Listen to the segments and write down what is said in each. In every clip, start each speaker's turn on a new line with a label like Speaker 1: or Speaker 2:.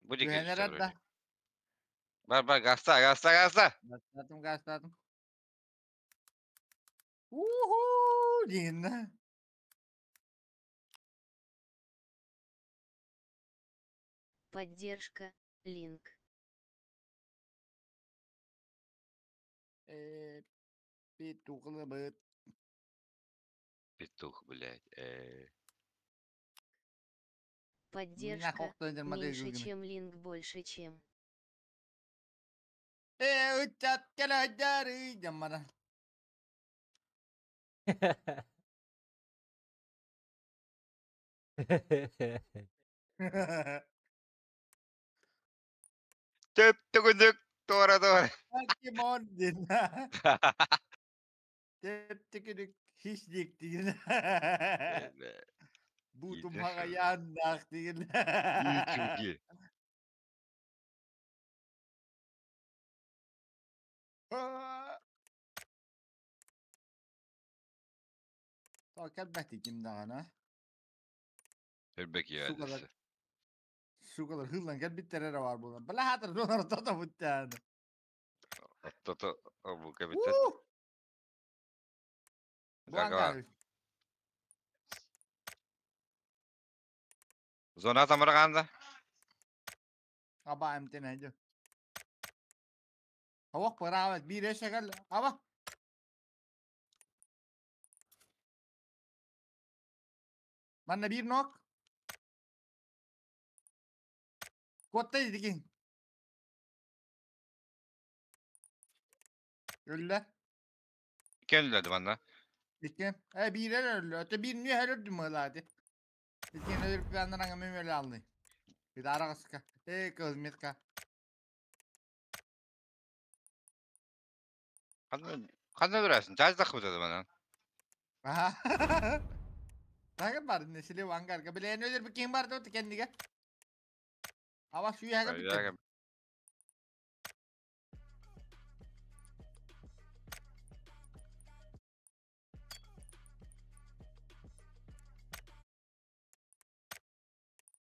Speaker 1: Бу диэки
Speaker 2: Түһэн
Speaker 1: түстэ
Speaker 2: эрэр да.
Speaker 1: вроде. Бар бар газта газта газта.
Speaker 2: Газтаатым газтаатым. Уху диэн.
Speaker 3: Поддержка, линк.
Speaker 2: Э, петух-лыбыт.
Speaker 1: Петух, блядь.
Speaker 3: Поддержка, меньше чем линк больше чем.
Speaker 2: Э, ыччат кэлэддэрий дьаммара.
Speaker 1: Төп-түгүнүк туора-туора.
Speaker 2: Покемон диэн. Тэптикиник хищник диэн. Бу тумаҕайааннаах диэн.
Speaker 1: Ютубе.
Speaker 2: Кэлбэти ким даҕаны.
Speaker 1: Өрбек
Speaker 2: Сугалар
Speaker 1: иэдэсэ.
Speaker 2: сугалар хыллан кэлбиттэр эрэ баар буолан. Балаһаатар донор тотобуттааны.
Speaker 1: Оттото обука битет.
Speaker 2: Бу ангар.
Speaker 1: Зона тамаргаанда.
Speaker 2: Аба эмтен әйді. Хавақ пыраабат биир эшегел. Аба. Манна биир нок. Куотта дикин. Өллө.
Speaker 1: Кэллэди манна.
Speaker 2: Икки. Э биирер өллө. Өтө биир нү өлөрдүм мылаады. Иккин өлөрүп андан аңа мен өлө алды. Bir арағыска. Э кызметка.
Speaker 1: Ханна өлөрөсүн? Жаздак бутады манан.
Speaker 2: Аха. Тагы бар несили вангарга. Билен өлөр бу ким бар да кендиге. Ава сүйәгә битте.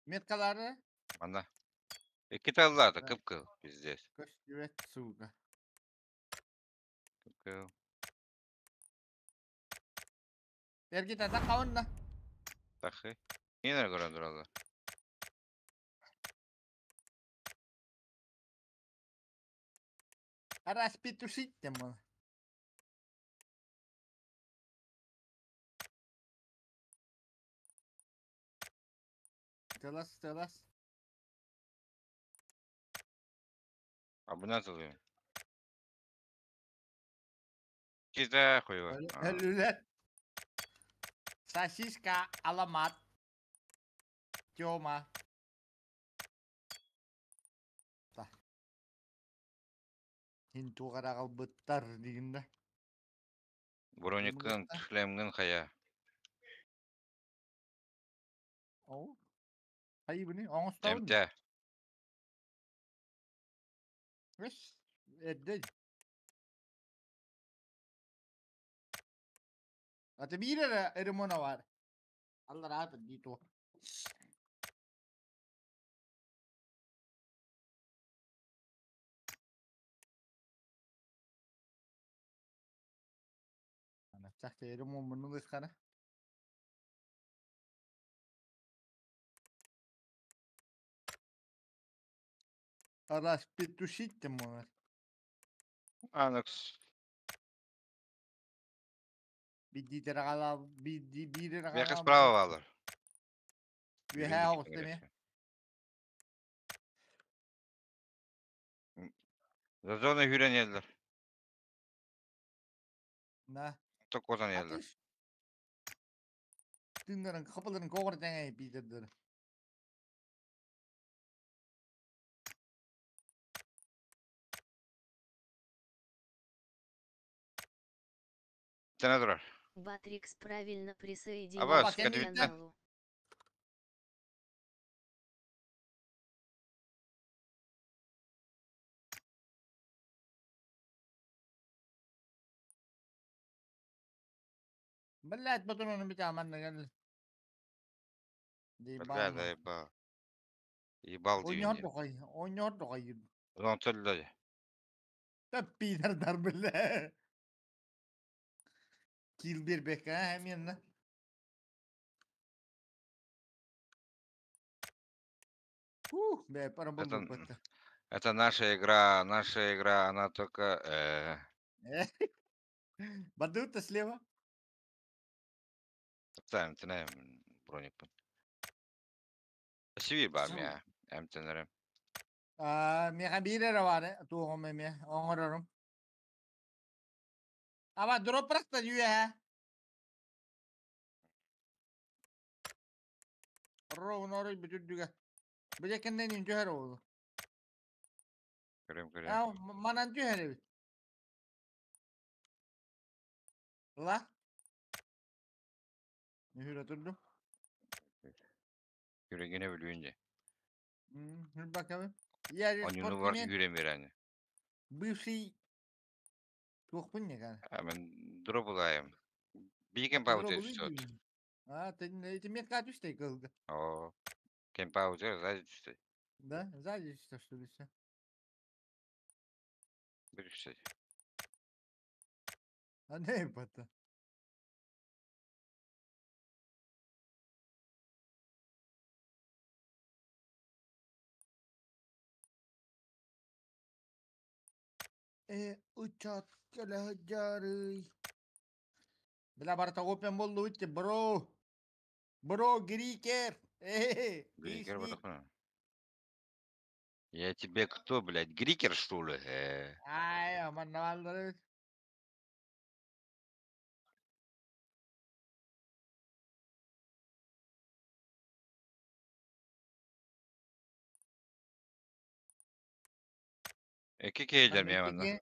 Speaker 2: Меткалары
Speaker 1: Манна. Икки таллаата кып-кыл пиздец.
Speaker 2: Көстүбэт сука.
Speaker 1: Кып-кыл.
Speaker 2: Эргит ата кавынна.
Speaker 1: Тахы. Кинер көрөн тураллар.
Speaker 2: Распетушить тем. Тылас, тылас.
Speaker 1: Абына тылыйм. Киде хуйва.
Speaker 2: Өлүлэр. Сосиска аламат. Тёма. Хин туғарағал бұттар дегенде.
Speaker 1: Броникын, шлемгин хая.
Speaker 2: О. Хайы бұны, оңыстауын.
Speaker 1: Эмте.
Speaker 2: Өс, эрдэ. Аты биир эрэ ремона бар. Аллар ааты дии туох. Ана чахча ремон мунну дыххана. Распетушить ты можешь.
Speaker 1: Анакс.
Speaker 2: Бидди терагала бидди биир
Speaker 1: Бияка
Speaker 2: эрэ
Speaker 1: справа баалар.
Speaker 2: Үөһээ оҕуста эмиэ.
Speaker 1: За зона хүрэн еллер.
Speaker 2: На.
Speaker 1: Токкотан еллер.
Speaker 2: Атыш. Тыыннарын хапаларын коҕор тэҥэй Питердер.
Speaker 1: Тена турар.
Speaker 3: Батрикс правильно
Speaker 1: Абас,
Speaker 3: присоединился к
Speaker 1: кэтибиттэн.
Speaker 3: каналу.
Speaker 2: Блять, патронун битэ манна кэл.
Speaker 1: Бля,
Speaker 2: Ебану.
Speaker 1: заебал. Ебал
Speaker 2: Ойноор
Speaker 1: дии.
Speaker 2: доҕой, ойноор доҕой.
Speaker 1: Онон төллө.
Speaker 2: Да пидордар, бля. Кил бербекка, эмиэнна. Ух, бля, пора
Speaker 1: Это,
Speaker 2: было.
Speaker 1: это наша игра, она только...
Speaker 2: Бадут слева.
Speaker 1: Таптаем, тенем броник. Сиви бар мия, эмтенерем.
Speaker 2: Миэхэ биир эрэ баар туоҕум эмиэ оҥорорум. Аба дроп просто үөһэ. Ровно орой бүтүрдүгэ. Бile кэннен түһэр оҕолу.
Speaker 1: Көрөм, көрөм.
Speaker 2: Аа, манан түһэр эбит. Ла. Нүһүрэ турдум.
Speaker 1: Yüreğine bölüyünce.
Speaker 2: Dur bakalım. Я
Speaker 1: Онюну бар yüremiyor.
Speaker 2: Бывший туохпун не кана.
Speaker 1: Мен дроп улайым. Биген пауза түсөт.
Speaker 2: А, ты эти метка түстэй кылга.
Speaker 1: О, кем пауза сзади түстэй.
Speaker 2: Да, сзади что, что ли, все.
Speaker 1: Bir şey.
Speaker 2: А не бата. Учат кэлэ Бля, барта опен болду үтте, бро. Бро, грикер. Эй,
Speaker 1: Грикер вот. Я тебе кто, блядь, грикер, что ли?
Speaker 2: Ай, аман навалдыр.
Speaker 1: Эки кейдер я манна.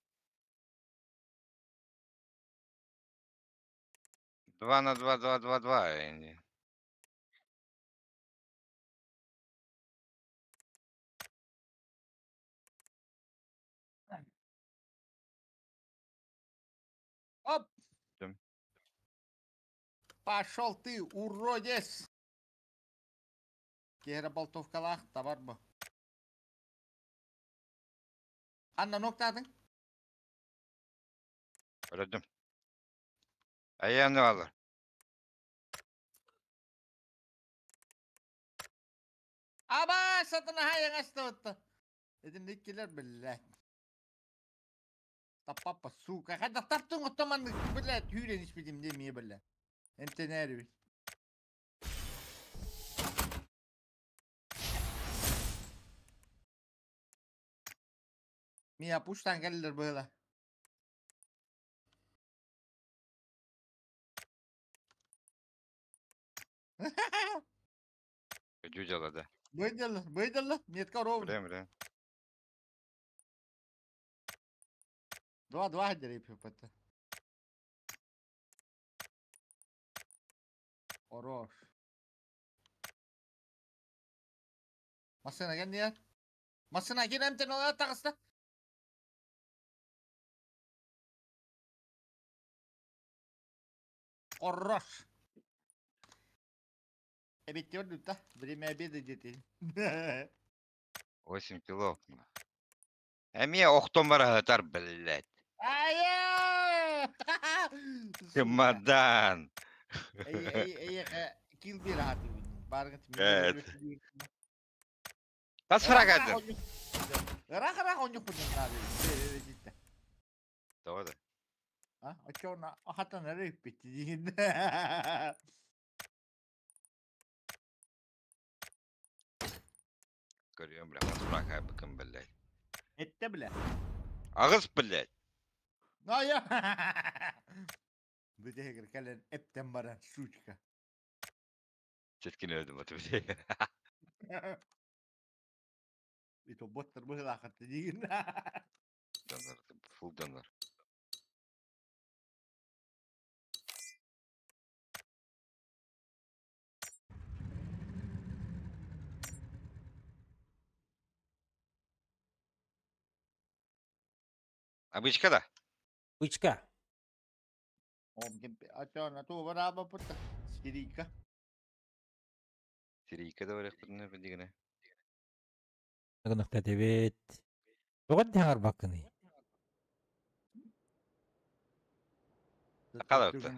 Speaker 1: 2 на 2, 2, 2, 2. Энди.
Speaker 2: Оп!
Speaker 1: Идем.
Speaker 2: Пошел ты, уродец! Кера болтовкалах, товар бу. Анна ноктадың?
Speaker 1: Öldüm. Ayağını alır.
Speaker 2: Аба, сатана хайың астыбытты. Этин иккилер, блядь. Таппапа, сука. Хайда таптың оттаманды, блядь, хүрен испедим демeye, блядь. Эмтенер бит. Мия пуштан келдер было.
Speaker 1: Дюдела, да.
Speaker 2: Выдела, выдела, метка ровно.
Speaker 1: Бля, бля.
Speaker 2: Два-два деревья это. Хорош. Машина келді. Машина келемтен ола тағысты. Хорош. Обед да? Время обеда где-то.
Speaker 1: 8 кило. Эме охтон бар хатар, блядь.
Speaker 2: Ая!
Speaker 1: Чемодан.
Speaker 2: Эй, эй, эй, кил бир аты. Баргын.
Speaker 1: Evet. Kas фрагадын?
Speaker 2: Рах рах онюк будун.
Speaker 1: Doğru.
Speaker 2: А, очона ахатан рыппит.
Speaker 1: Görüyorum бля, kas фрагай быкын, блядь.
Speaker 2: Этте, бля.
Speaker 1: Ağız, блядь.
Speaker 2: Ая! Бүтегер кэлэн эптен баран, сучка.
Speaker 1: Четкин öldüm atı bir
Speaker 2: Ито боттар быһылаахатты диигин.
Speaker 1: Донор, фул донор. Обычка да?
Speaker 4: Бычка.
Speaker 2: Очона туу бараба путта. Сирика.
Speaker 1: Сирийка да бар дигене.
Speaker 4: Гынахтатыбыт. Тоҕо дэһэҥэр баккыный?
Speaker 1: Акалыпты.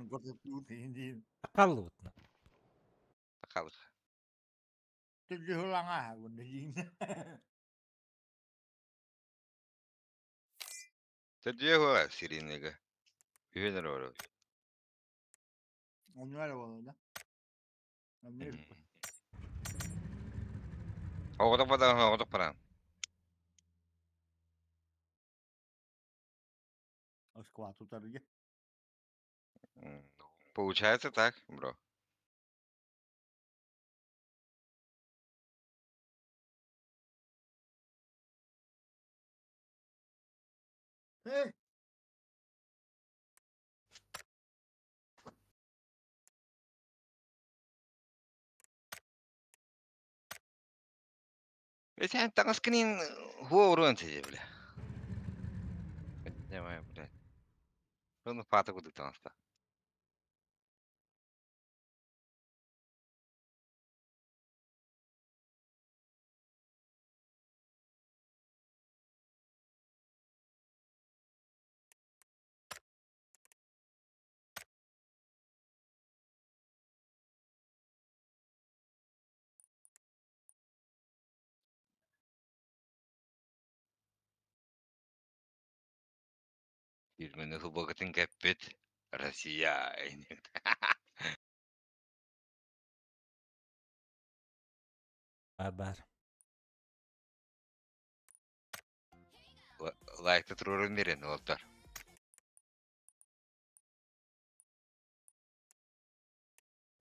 Speaker 4: Акаллыбытна.
Speaker 1: Акалык. Төдүө сиринига. Үһүнэр ору. Оҕото падан, оҕото паран. Получается так, бро. Sen таҥаскынын хуо уруон сиже бля. Давай, блядь. Ну пата кудук таҥаста. Фирменный футболкатын кэппит Россия.
Speaker 4: Бар бар.
Speaker 1: Лайкта турурун берен олтар.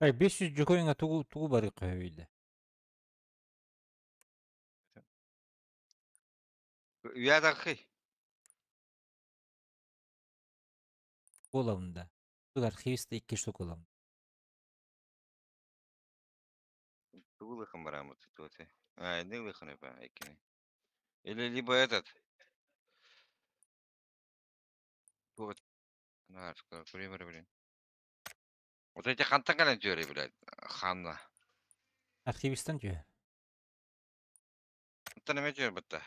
Speaker 4: Ай 500 жокойыңа тугу тугу бар көйдө.
Speaker 1: Уядахы.
Speaker 4: Боламында. Туг архивиста 2 штук болам.
Speaker 1: Тугулыхын барамыт туоте. А, не лыхын эпа, экини. Или либо этот. Вот. На, пример, блин. Вот эти хантан кален тюри, блядь. Ханна.
Speaker 4: Архивистан жө.
Speaker 1: Хантан эме тюри бытта.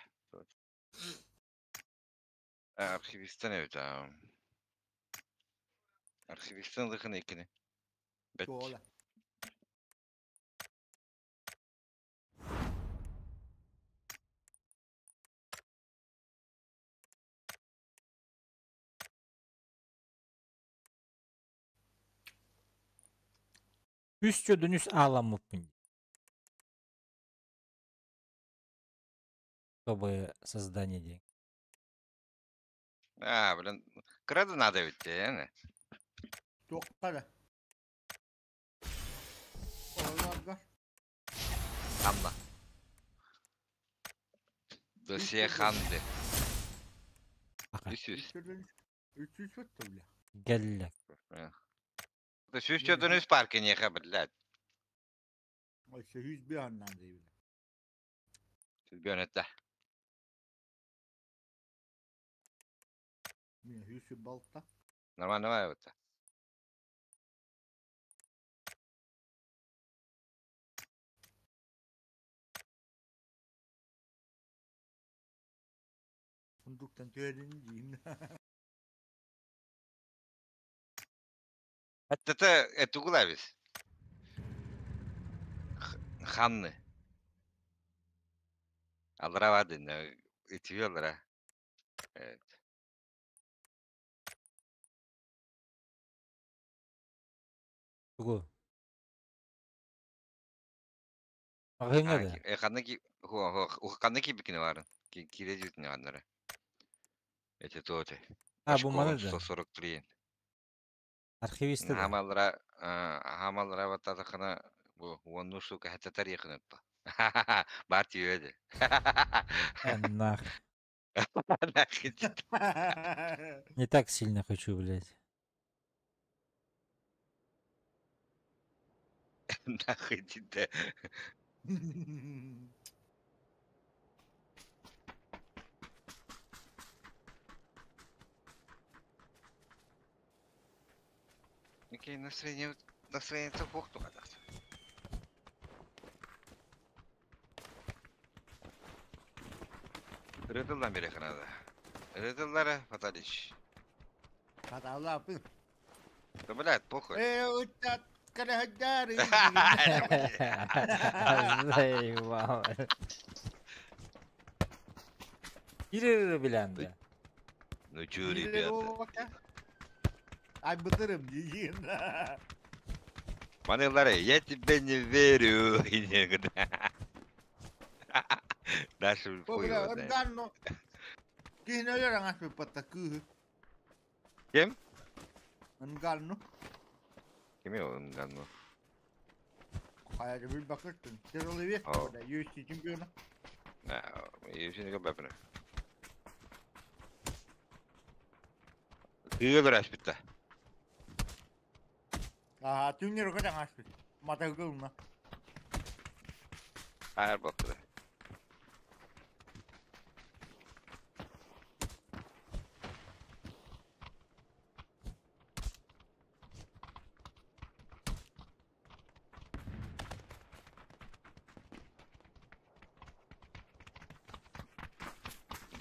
Speaker 1: Архивистан evet. Архивистан лыхын экини. Бет.
Speaker 4: Үс жөдүнүс ааламмыппын. Чтобы создание день.
Speaker 1: А, блин, крада надо ведь, э? Ханна. Досье ханды.
Speaker 4: Ака.
Speaker 1: Үс
Speaker 4: Гелле.
Speaker 1: Үс жөдүнүс паркы неха, блядь. Сүргөнөттө. Нормально вот. Это этугулабис. Ханны. Алра бады, итиолра. Evet.
Speaker 4: Тугу. Агыңа да.
Speaker 1: Ханны ки хо хо ханны ки бикини барын. Кире жүтүнө аннары. Эти тоте.
Speaker 4: А, бу маны да.
Speaker 1: 143.
Speaker 4: Архивиста да.
Speaker 1: Хамалра хамалра баттатакына бу онну штука хатта тарихын па. Бар тиеди.
Speaker 4: Нах. Не так сильно хочу, блядь.
Speaker 1: Нахуй ты. Окей, настроение настроение хохту кадас. Ырытыллан биэриэххэ наада. Ырытыллара Фаталич.
Speaker 2: Хатаалааппын.
Speaker 1: Да блядь, похуй.
Speaker 2: Ээ, ыччат кэлэһэддээр.
Speaker 4: Заебал. Кирилл билянда.
Speaker 1: Ну чё, ребята.
Speaker 2: Ай бытырым диин.
Speaker 1: Манылары, я тебе не верю. Дальше хуй его знает.
Speaker 2: Ынганно. Киһини өлөр аҥаспыппатта кыыһы.
Speaker 1: Ким?
Speaker 2: Ынганно.
Speaker 1: Кими ол Нганну?
Speaker 2: Хайа билбакыттын. Тяжелый вес
Speaker 1: О.
Speaker 2: да, UFC чемпиона.
Speaker 1: UFC-ни көрбөппүн. Кыыга көрөспүттэ.
Speaker 2: Аа, түҥнэр көтөн аспыт. Матагылна.
Speaker 1: Хайар буолтура.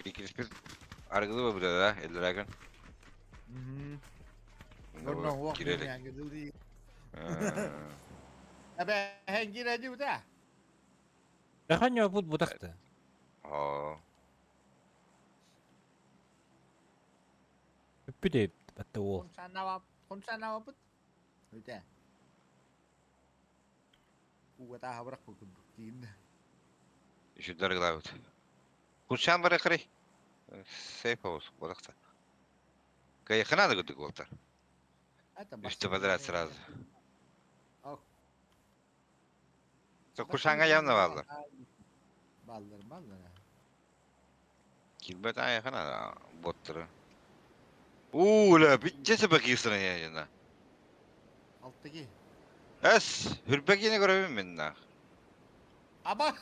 Speaker 1: Иккиспит арыгылы бу да, Элдрагон.
Speaker 2: Онно уох
Speaker 1: Кирелик.
Speaker 2: кирелик. Эбэ хенгире дибута.
Speaker 4: Бэхэн бут бутахты.
Speaker 1: Оо.
Speaker 4: Бүппүт батта уол.
Speaker 2: Хунсанава, хунсанава бут. Үтэ. Угата хабрак курдук диин.
Speaker 1: Үшүдэр арыгылаабыт. Кучан бары кырый. Сейф хаус бодакта. Кайхана да гыдык болтар.
Speaker 2: Это
Speaker 1: Үстэ подряд сразу.
Speaker 2: Ок.
Speaker 1: Кушанга явно бааллар.
Speaker 2: Баллар, баллар.
Speaker 1: Килбет айхана боттары. Уу, ла, бичче бакисына яна.
Speaker 2: Алттыги.
Speaker 1: Эс, хүрбекини көрөбүн мен нах.
Speaker 2: Аба,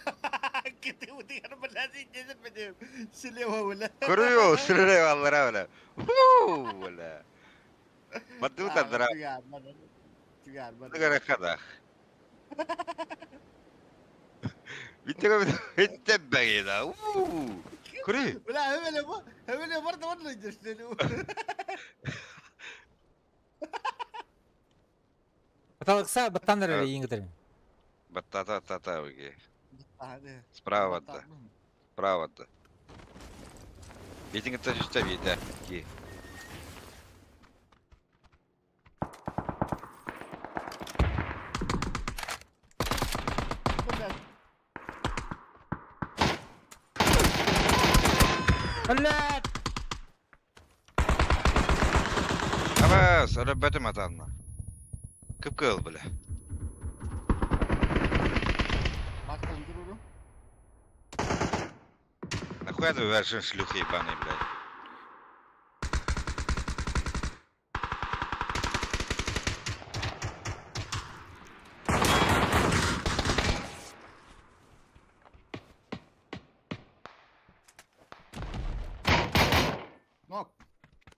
Speaker 2: кити утыгар билази десеп бедем. Слева била.
Speaker 1: Көрүө, сүрүрэ баллара била. Уу, била. Баттыбы тардыра.
Speaker 2: Түгәр, бана.
Speaker 1: Түгәр кадах. Битте битте багида. Уу. Көрү.
Speaker 2: Била, хемеле бу. Хемеле бар да бар деште.
Speaker 4: Баталыкса баттандар эле иңгитер.
Speaker 1: Баттата тата уги. Справа да. Справа да. Битиң ташышта бите. Ки.
Speaker 4: Блядь!
Speaker 1: Абас, өлөбөтүм атанна. Кып-кыл бile.
Speaker 2: Маска уйдуруру.
Speaker 1: Нахуя ты вершин шлюхи ебаный, блядь?
Speaker 2: Нок.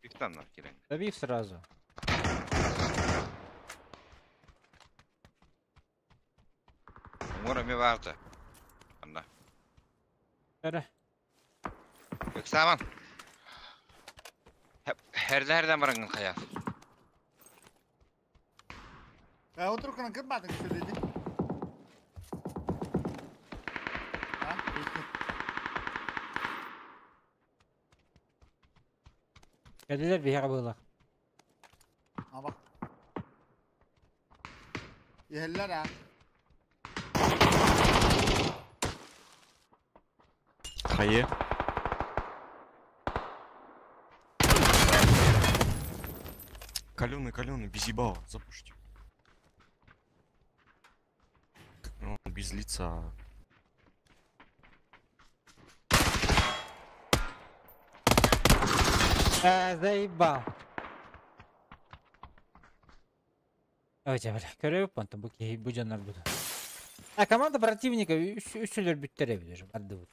Speaker 1: Пихтан нах кирен.
Speaker 4: Добив сразу.
Speaker 1: Мура ми варта. Анна.
Speaker 4: Эре.
Speaker 1: Ыксаман. Херден бараңын хаяр.
Speaker 2: Отырканы кім бадың сөйледі? А,
Speaker 4: Кәделер бияға бұлақ.
Speaker 2: Аба. Ехеллер а.
Speaker 5: Хайе. Каленый, каленый, без ебала, запушите. Он без лица.
Speaker 4: Заебал. Ой, бля, көрөп онтон бу киһи бу дьоннор буду. А команда противника үс сүлөр бүттере билер. Барды.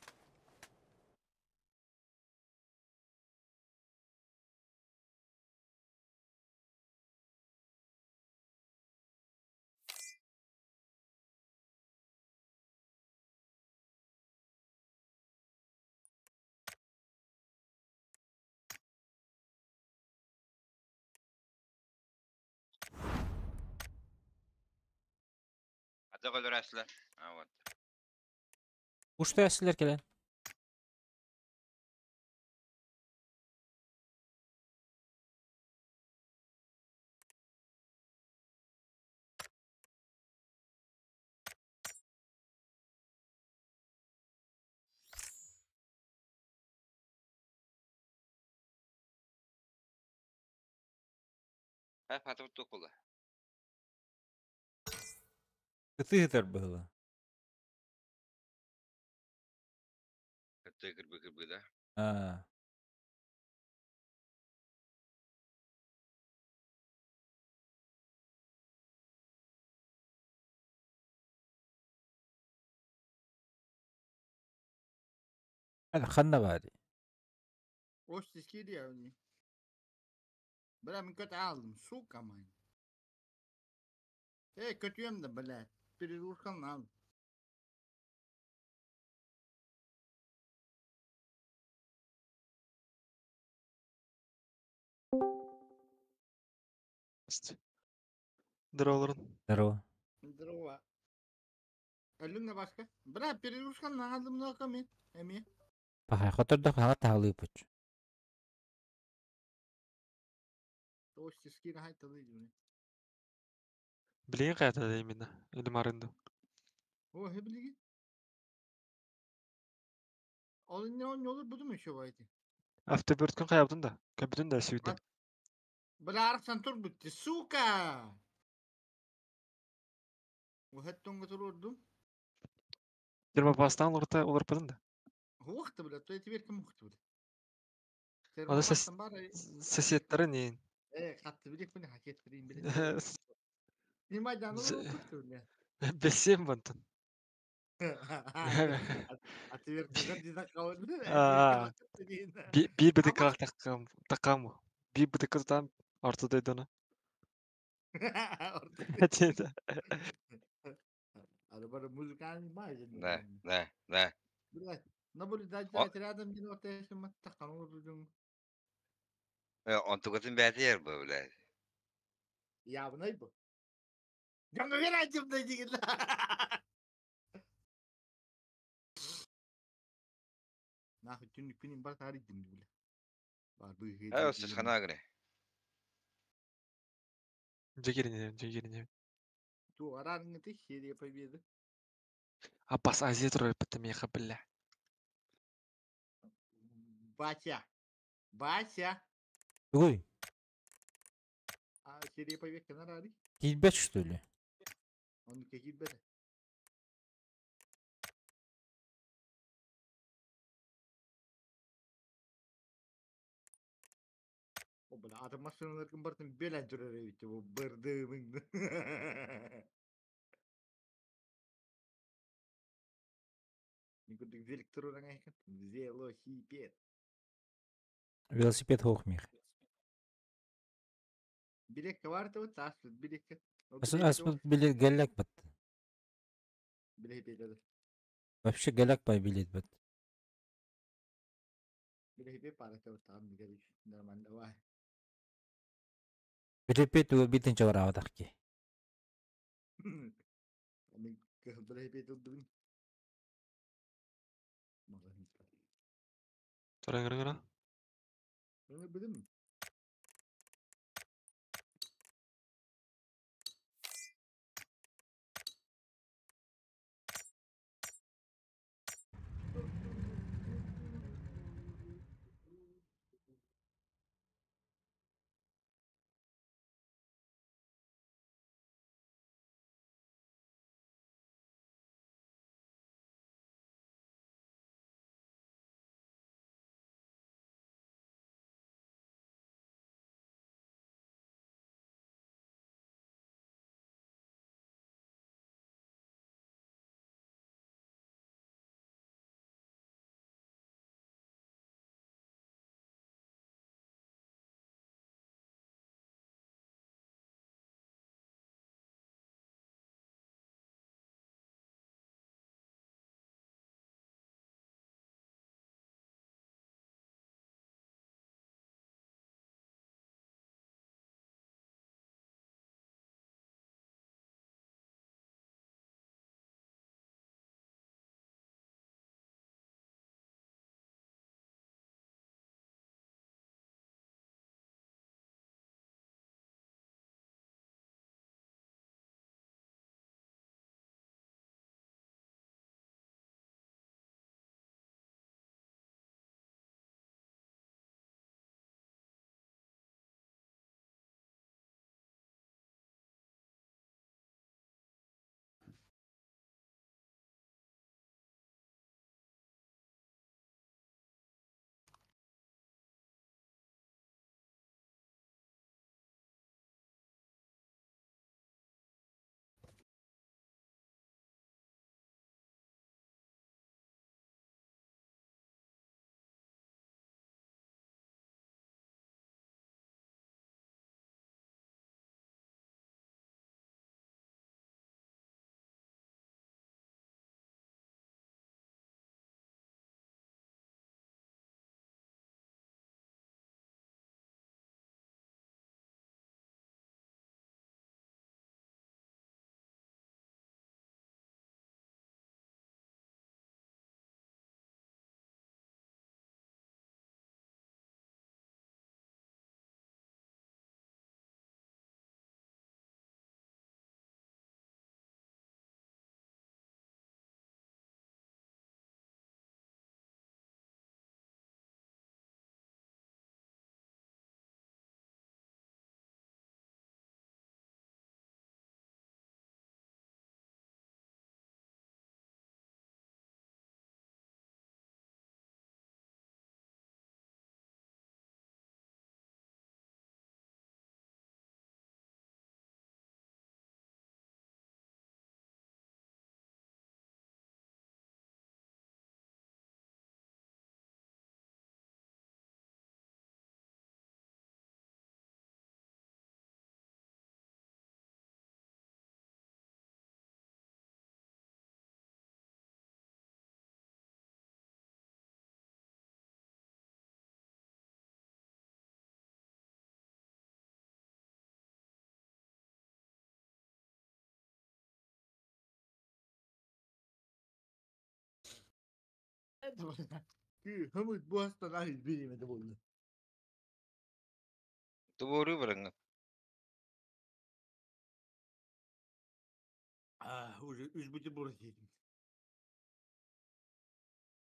Speaker 1: Ата өлөрөөччүлэр. А вот.
Speaker 4: Уштайсылар кэлэн.
Speaker 1: Ха фатып тукула.
Speaker 4: Кытыы было.
Speaker 1: Кытыы кырбы кырбы да.
Speaker 4: А. Ханна баар.
Speaker 2: Ош тискири. Бля, мен kötü aldım. Сука, мать. Эй, kötüyüm de, блядь. Перерушкан aldım.
Speaker 5: Здорово, Лорен.
Speaker 4: Здорово.
Speaker 2: Здорово. Өлүң başka. Бля, перерушкан aldım но мен. Эми.
Speaker 4: Пахай хотордох хага таалыы пуч.
Speaker 2: Ош тискири хайталы дии.
Speaker 5: Билигин каята именно. Или марынду.
Speaker 2: О, he biligi. Ол не он olur буду еще войти.
Speaker 5: Автобөрткөн каябдын да. Көбүтүн да сүйдө.
Speaker 2: Бля, арсан тур бутты, сука! Ухаттонга турурдум.
Speaker 5: Термопастан олорта олорпадын да.
Speaker 2: Уақты, бля, то теперь ким ухты, бля.
Speaker 5: Аны соседтары не?
Speaker 2: Э, катты билек мени хакет бирин билет. Нима жаны ухты, бля.
Speaker 5: Бесем бантын.
Speaker 2: А теперь куда кабыл.
Speaker 5: Би бдк таккам таккам. Би бдк там ортодо дона.
Speaker 2: Ары музыкальный май.
Speaker 1: Да, да, да.
Speaker 2: Блядь, наблюдать рядом не вот такан урдум.
Speaker 1: Онтугатын бәтер бу, блядь.
Speaker 2: Явный бу. Жаңа верачым да деген. Нахуй түнүк күнүн бар тарыйдым бля. Бар бу.
Speaker 1: Ай, сіз хана гре.
Speaker 5: Жегерине, жегерине.
Speaker 2: Ту арарыңы ты серия победы.
Speaker 5: Апас Азия турар бітті бля.
Speaker 2: Батя. Батя.
Speaker 4: Ой,
Speaker 2: А серия победы канарari.
Speaker 4: килбет что ли?
Speaker 2: Он какие беде. О, бля, адам машиналаргын бартын белен жүрөр эбит бу бырдымың. Никуда велик туруран экен. Велосипед.
Speaker 4: Велосипед хохмих.
Speaker 2: Билекке бар деп аспыт билекке.
Speaker 4: Аспыт билет галак бат.
Speaker 2: Билек беде.
Speaker 4: Вообще галак пай билет бат.
Speaker 2: Билек пара деп там билек нормально давай.
Speaker 4: Билепет уга битин чавараватахки.
Speaker 2: Мен билек беде.
Speaker 5: Тураңырыңыра.
Speaker 2: Билим. Хымыт буастан аһый биримede болды.
Speaker 1: Тубуру барыңа.
Speaker 2: А, уже үс бутерброд yedim.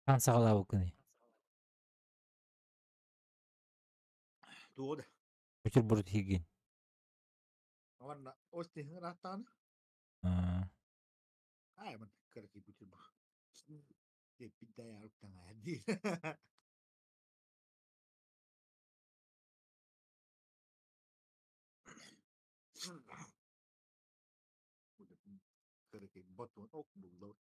Speaker 4: Хан саҕалаабыккыный?
Speaker 2: Doğru.
Speaker 4: Бутерброд сиигин.
Speaker 2: Ванна остин раттан.
Speaker 4: Аа.
Speaker 2: Ай, man кырки бутерброд. Деп bir yarıktan değil. Кырки батон ок булду.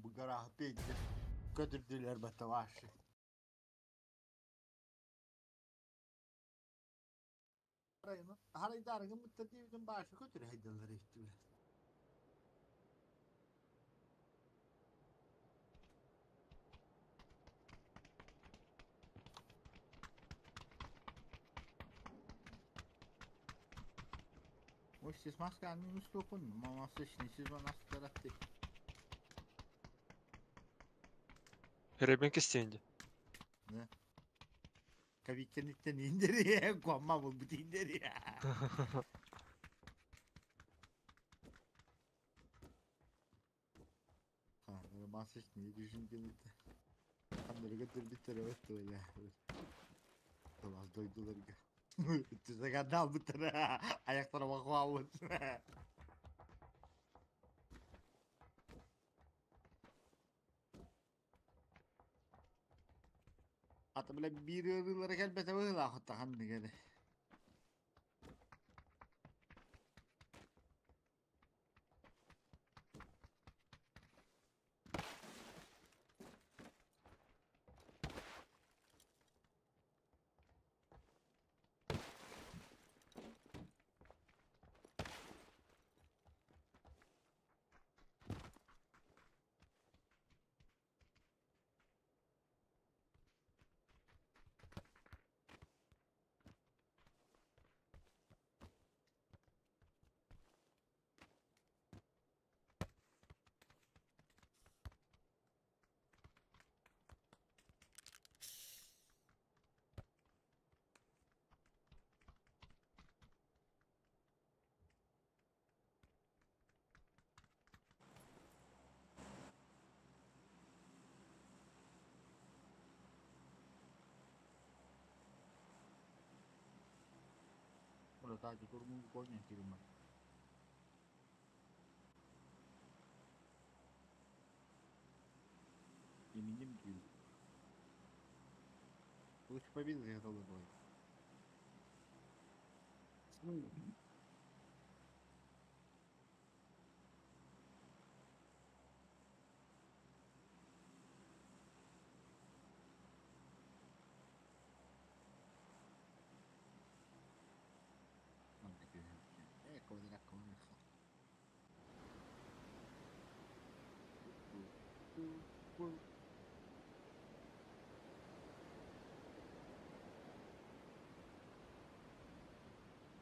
Speaker 2: Bu garah bildi. Götürdüler batavaşı. Harayı mıtta başı götür haydalar işte. Ой, siz maskanın üstü okun. Maması şimdi siz bana tarafta.
Speaker 5: Ребенка стенди.
Speaker 2: Кавикенitten indiriye, koyma bu indiriye. Ha, masış niye düşüncenitte. Kanları götürdükleri evet öyle. Tamam doydular ki. Tüze kadar almışlar. Ayaklara bakma. Hatta böyle bir yıllara gelmese böyle hatta hangi gene. Burada sadece durumu koymayın ki ben. Eminim ki. Лучше победы я готов был.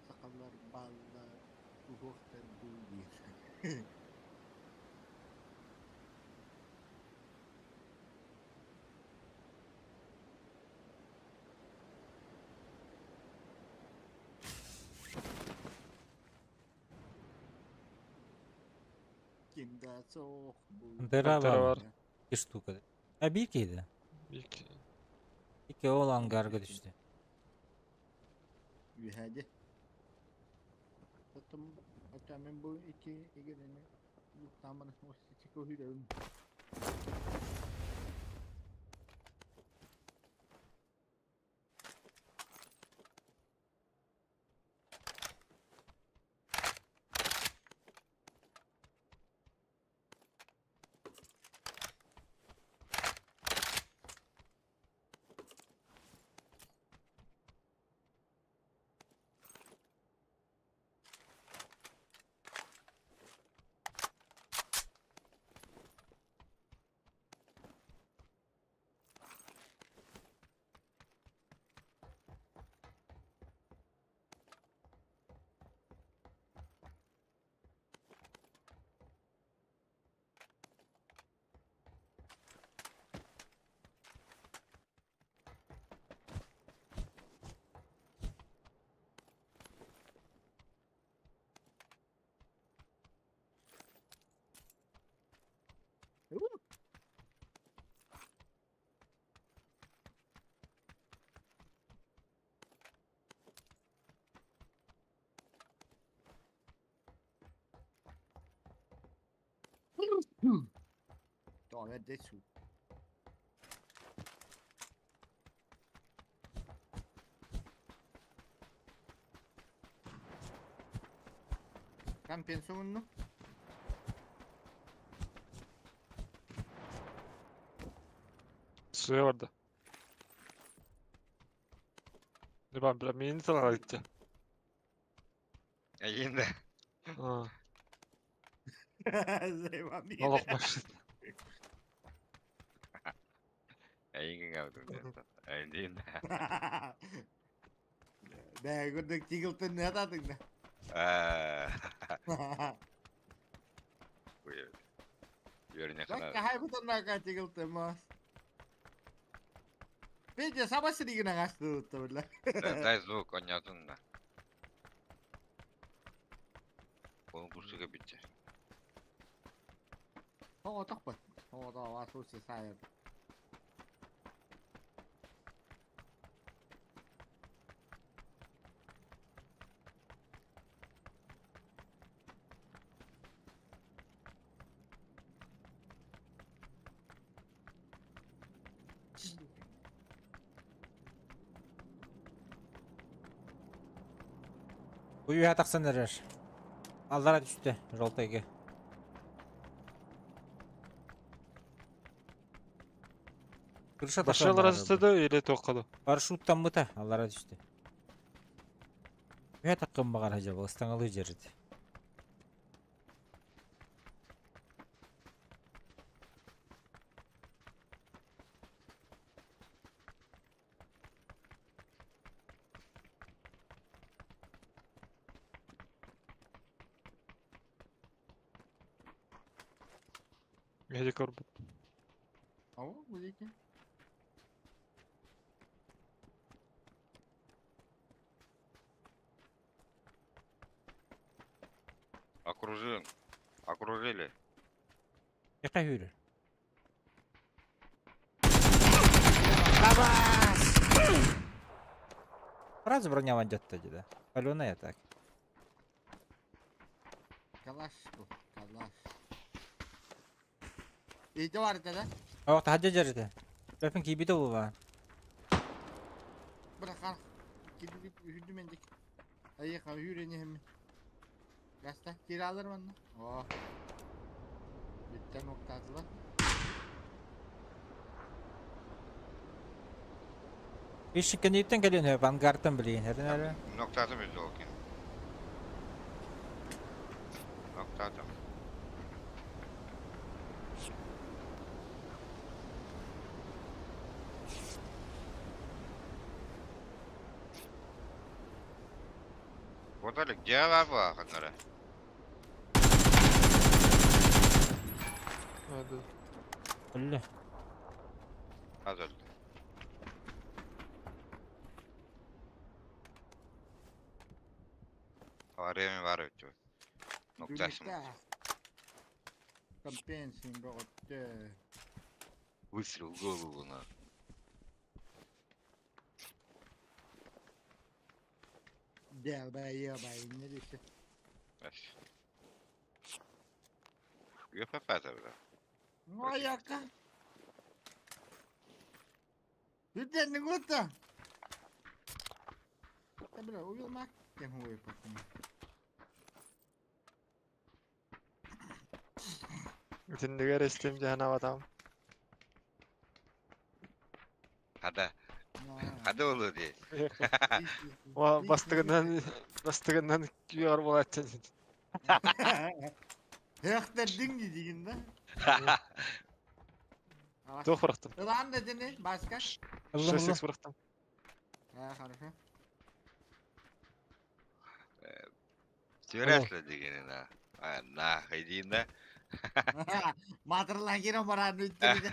Speaker 2: Sakallar, ballar, ruhlar bu bir. Kimde soğuk bu.
Speaker 4: Пантера
Speaker 5: Пантера
Speaker 4: var.
Speaker 5: var.
Speaker 4: Bir штука. А bir ikiydi.
Speaker 5: İlk
Speaker 4: İki oğul hangarga düştü.
Speaker 2: Hadi. Потом, hatta ben bu iki ilgilerini tamam o çıkıyorum. Тоҕо бэрдэй суу. Компенсионну.
Speaker 5: Suya vardı. Ne ben bile mini sana gitti.
Speaker 1: Эйиин да.
Speaker 5: Ha.
Speaker 2: Зайвам.
Speaker 5: Алак машина.
Speaker 1: Эйиин гавдым диэн. Эйиин да.
Speaker 2: Бә, көрдік тигілтін не атадың да.
Speaker 1: Аа. Yörüne
Speaker 2: Bak
Speaker 1: kadar.
Speaker 2: хай бутаннака тигілтін мас. Петя, саба сиригин ағасты ұтты бірлі.
Speaker 1: Дай звук, онятын да. Onun kursuga bitti.
Speaker 2: Тоға тоқпа. Тоға тоға асусы сайыр.
Speaker 4: Бу үйе тақсан эрер. Аллара түстө, жолтайга. Крыша
Speaker 5: Başarılar
Speaker 4: тақсан
Speaker 5: arasında или тоққады.
Speaker 4: Парашюттан мыта, аллара түстө. Үйе таққан бағар хажа, ыстаңалы жерді.
Speaker 5: Меди көрбүт.
Speaker 2: Ау, бұл екен.
Speaker 1: Окружен. Окружили.
Speaker 4: Яка хүрер. Сразу броня вандетта деді. Паленая так.
Speaker 2: Калаш бұл, калаш. Ейті бар еді да?
Speaker 4: Оқ хажа жерді. Бәпін кейбіді ол ба.
Speaker 2: Бір қар. Кибі үрді мендік. Айыққа үйрене хемме. Гаста, кері алыр манна. О. Биттен оқтадылар.
Speaker 4: Бишіккен еттен келен хөп, ангартан білейін. Әрін әрі.
Speaker 1: Ноктатым yüzde okey. Ноктатым. Вот где var bu akınları?
Speaker 5: Hadi.
Speaker 4: Öldü.
Speaker 1: Az öldü. Var var ötü. Noktasım.
Speaker 2: Компенсин боғытты.
Speaker 1: Выстрел в голову на.
Speaker 2: Дәл бай, бай, не десе.
Speaker 1: ЮФФ бля.
Speaker 2: Аяққа. Үтенің өті. Бля, уйылмақ. Кем ой потом.
Speaker 5: Үтіндігер естем жана адам.
Speaker 1: Hadi. Hadi olur diye.
Speaker 5: Ва бастыгынан бастыгынан күйөр болат.
Speaker 2: Хехтердің деген да.
Speaker 5: Тоқ бырақтым.
Speaker 2: Ылан да дене, басқа.
Speaker 4: Ыллым, ыллым.
Speaker 5: 6 бырақтым.
Speaker 2: А, хорошо.
Speaker 1: Сөйләшле дегені на. А, на, дейін да.
Speaker 2: Матырлан керем барарын өттірді.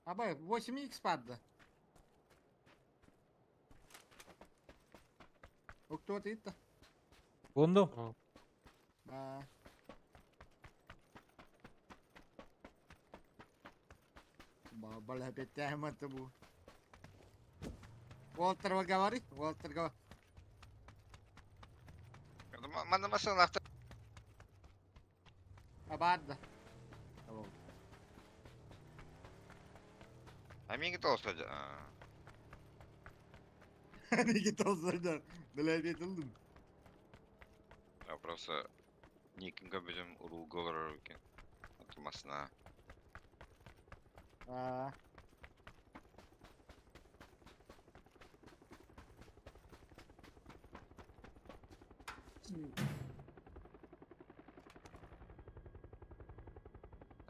Speaker 2: Абай, 8х падды. Кто это?
Speaker 4: Бұнду.
Speaker 2: А. Бала беттәмәті бу. Уолтар говори, Уолтер говори.
Speaker 1: Манна масыналаахтар.
Speaker 2: А баар да.
Speaker 1: А миигин тоҕус.
Speaker 2: Миигин тоҕус. Блядь, ыллым.
Speaker 1: Я просто никин көрбүтүм уруулга олорор эбиккин. Оттон массыына.
Speaker 2: А.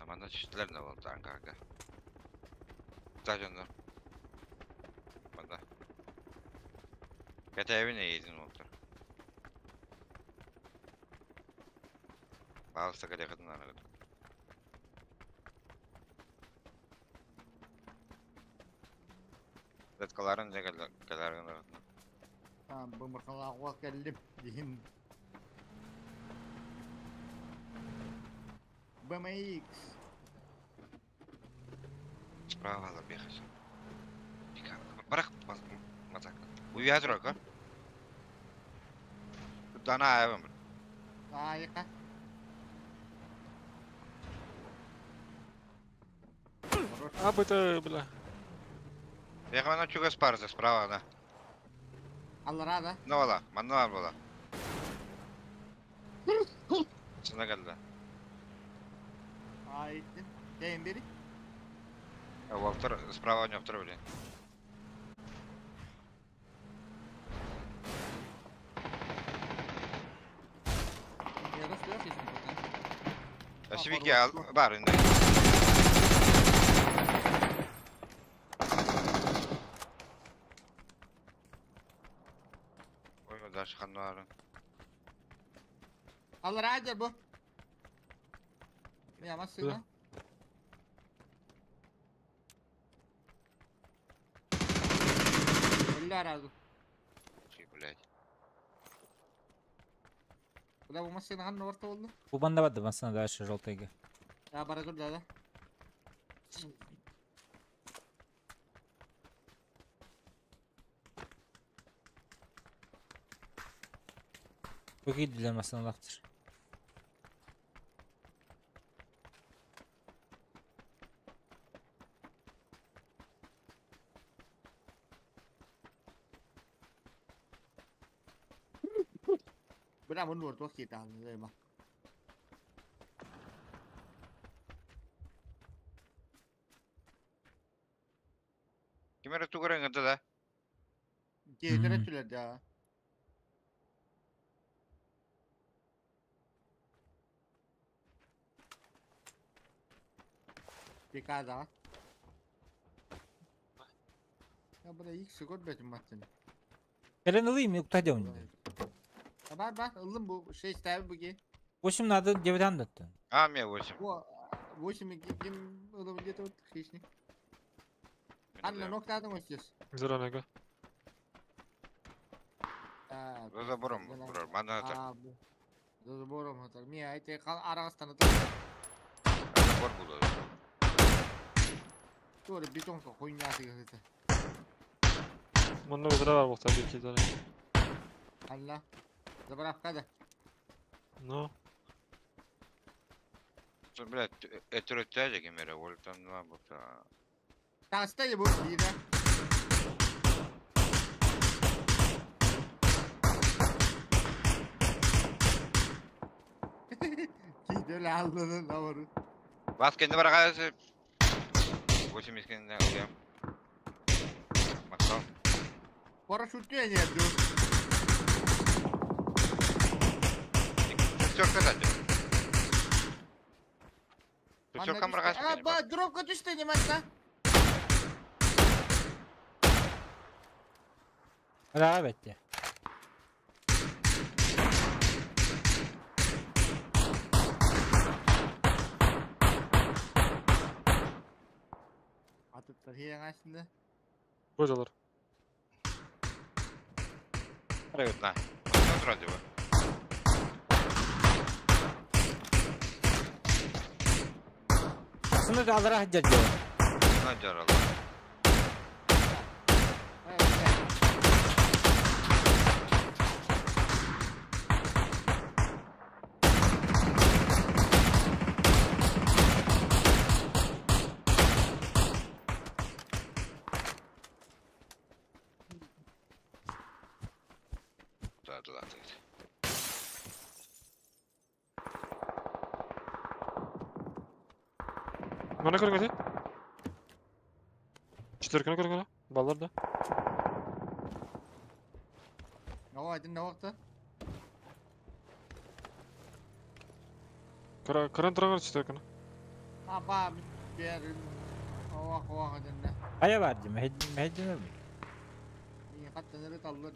Speaker 1: Манна түстүлэр да буолта ангарга. Та дьоннор. Манна. Кэтээбин эйиэтин уолтар. Пожалуйста, кэлиэххитин наада. Веткаларын дьэ кэлэр гына.
Speaker 2: Бу мырхалаах уол кэллим диһин. BMX.
Speaker 1: Справа надо бегать. Барах, мазак. Уйа турар, Дана айбам.
Speaker 2: Аайка.
Speaker 5: А, быта, бля.
Speaker 1: Бега чугас парса справа, да.
Speaker 2: Аллара да.
Speaker 1: Ну вала, манна бар була. Сына келди.
Speaker 2: Айттым. Кейин бери.
Speaker 1: Уолтар справа не оптор, блин. Сибики бар инде. Ой, дальше ханнары.
Speaker 2: Аллара дер бу. Я машина. Бля разу.
Speaker 1: Блядь.
Speaker 2: Куда бу машина ханна орта болду?
Speaker 4: Бу банда барды масына дальше желтыйга.
Speaker 2: Я бара тур да.
Speaker 4: Бу кийдилер масыналаахтар.
Speaker 2: Бля, мун орта кетан ма.
Speaker 1: Ким эрэ тугар ыҥырда да?
Speaker 2: Кейтере түлер да. Пикада. Я бля X көрбөтүм маттын.
Speaker 4: Кэлэн ылыйм, куда делать?
Speaker 2: Бар бар, ыллым бу 6 табы буги.
Speaker 4: 8 надо, 9 андатты.
Speaker 1: А, мне 8.
Speaker 2: Во, 8 ким ылым где-то вот хищник. Анна ноктадың өстес.
Speaker 5: Зеленого.
Speaker 1: За забором, бро, манна это.
Speaker 2: А, бу. За забором это. Ми айте кал арагыстан это.
Speaker 1: Забор буду.
Speaker 2: Тура бетонка хуйня ты это.
Speaker 5: Манна өзүрө бар болса бир кийдер.
Speaker 2: Алла. Заправка да.
Speaker 5: Ну,
Speaker 1: Блядь, өтөрөттө ким эрэ, ол там нема болса.
Speaker 2: Таста бу бире. Кийдер алдын авыры.
Speaker 1: Бас кенде бар кайсы? 8 кенде алгам. Мактал.
Speaker 2: Парашют не ду.
Speaker 1: Шестерка сзади. Шестерка мрагаш.
Speaker 2: А, ба, дробка түштү не матта.
Speaker 4: Раа бетте.
Speaker 2: Атыптар хең астында.
Speaker 5: Божалар.
Speaker 1: Арай на. Манна вроде бы.
Speaker 4: Сыны аллара хаджар дьэ.
Speaker 1: На жарала.
Speaker 2: Ай,
Speaker 1: Ладно.
Speaker 5: Мана көрүҥ эти. Четверканы көрүҥ Баллар да.
Speaker 2: О, один на вахта.
Speaker 5: Көрөн турар четверканы.
Speaker 2: Аба, бер. О, о, один.
Speaker 4: Хайа бар дим, мәһеддин mi?
Speaker 2: Не хаттаныры таллыр.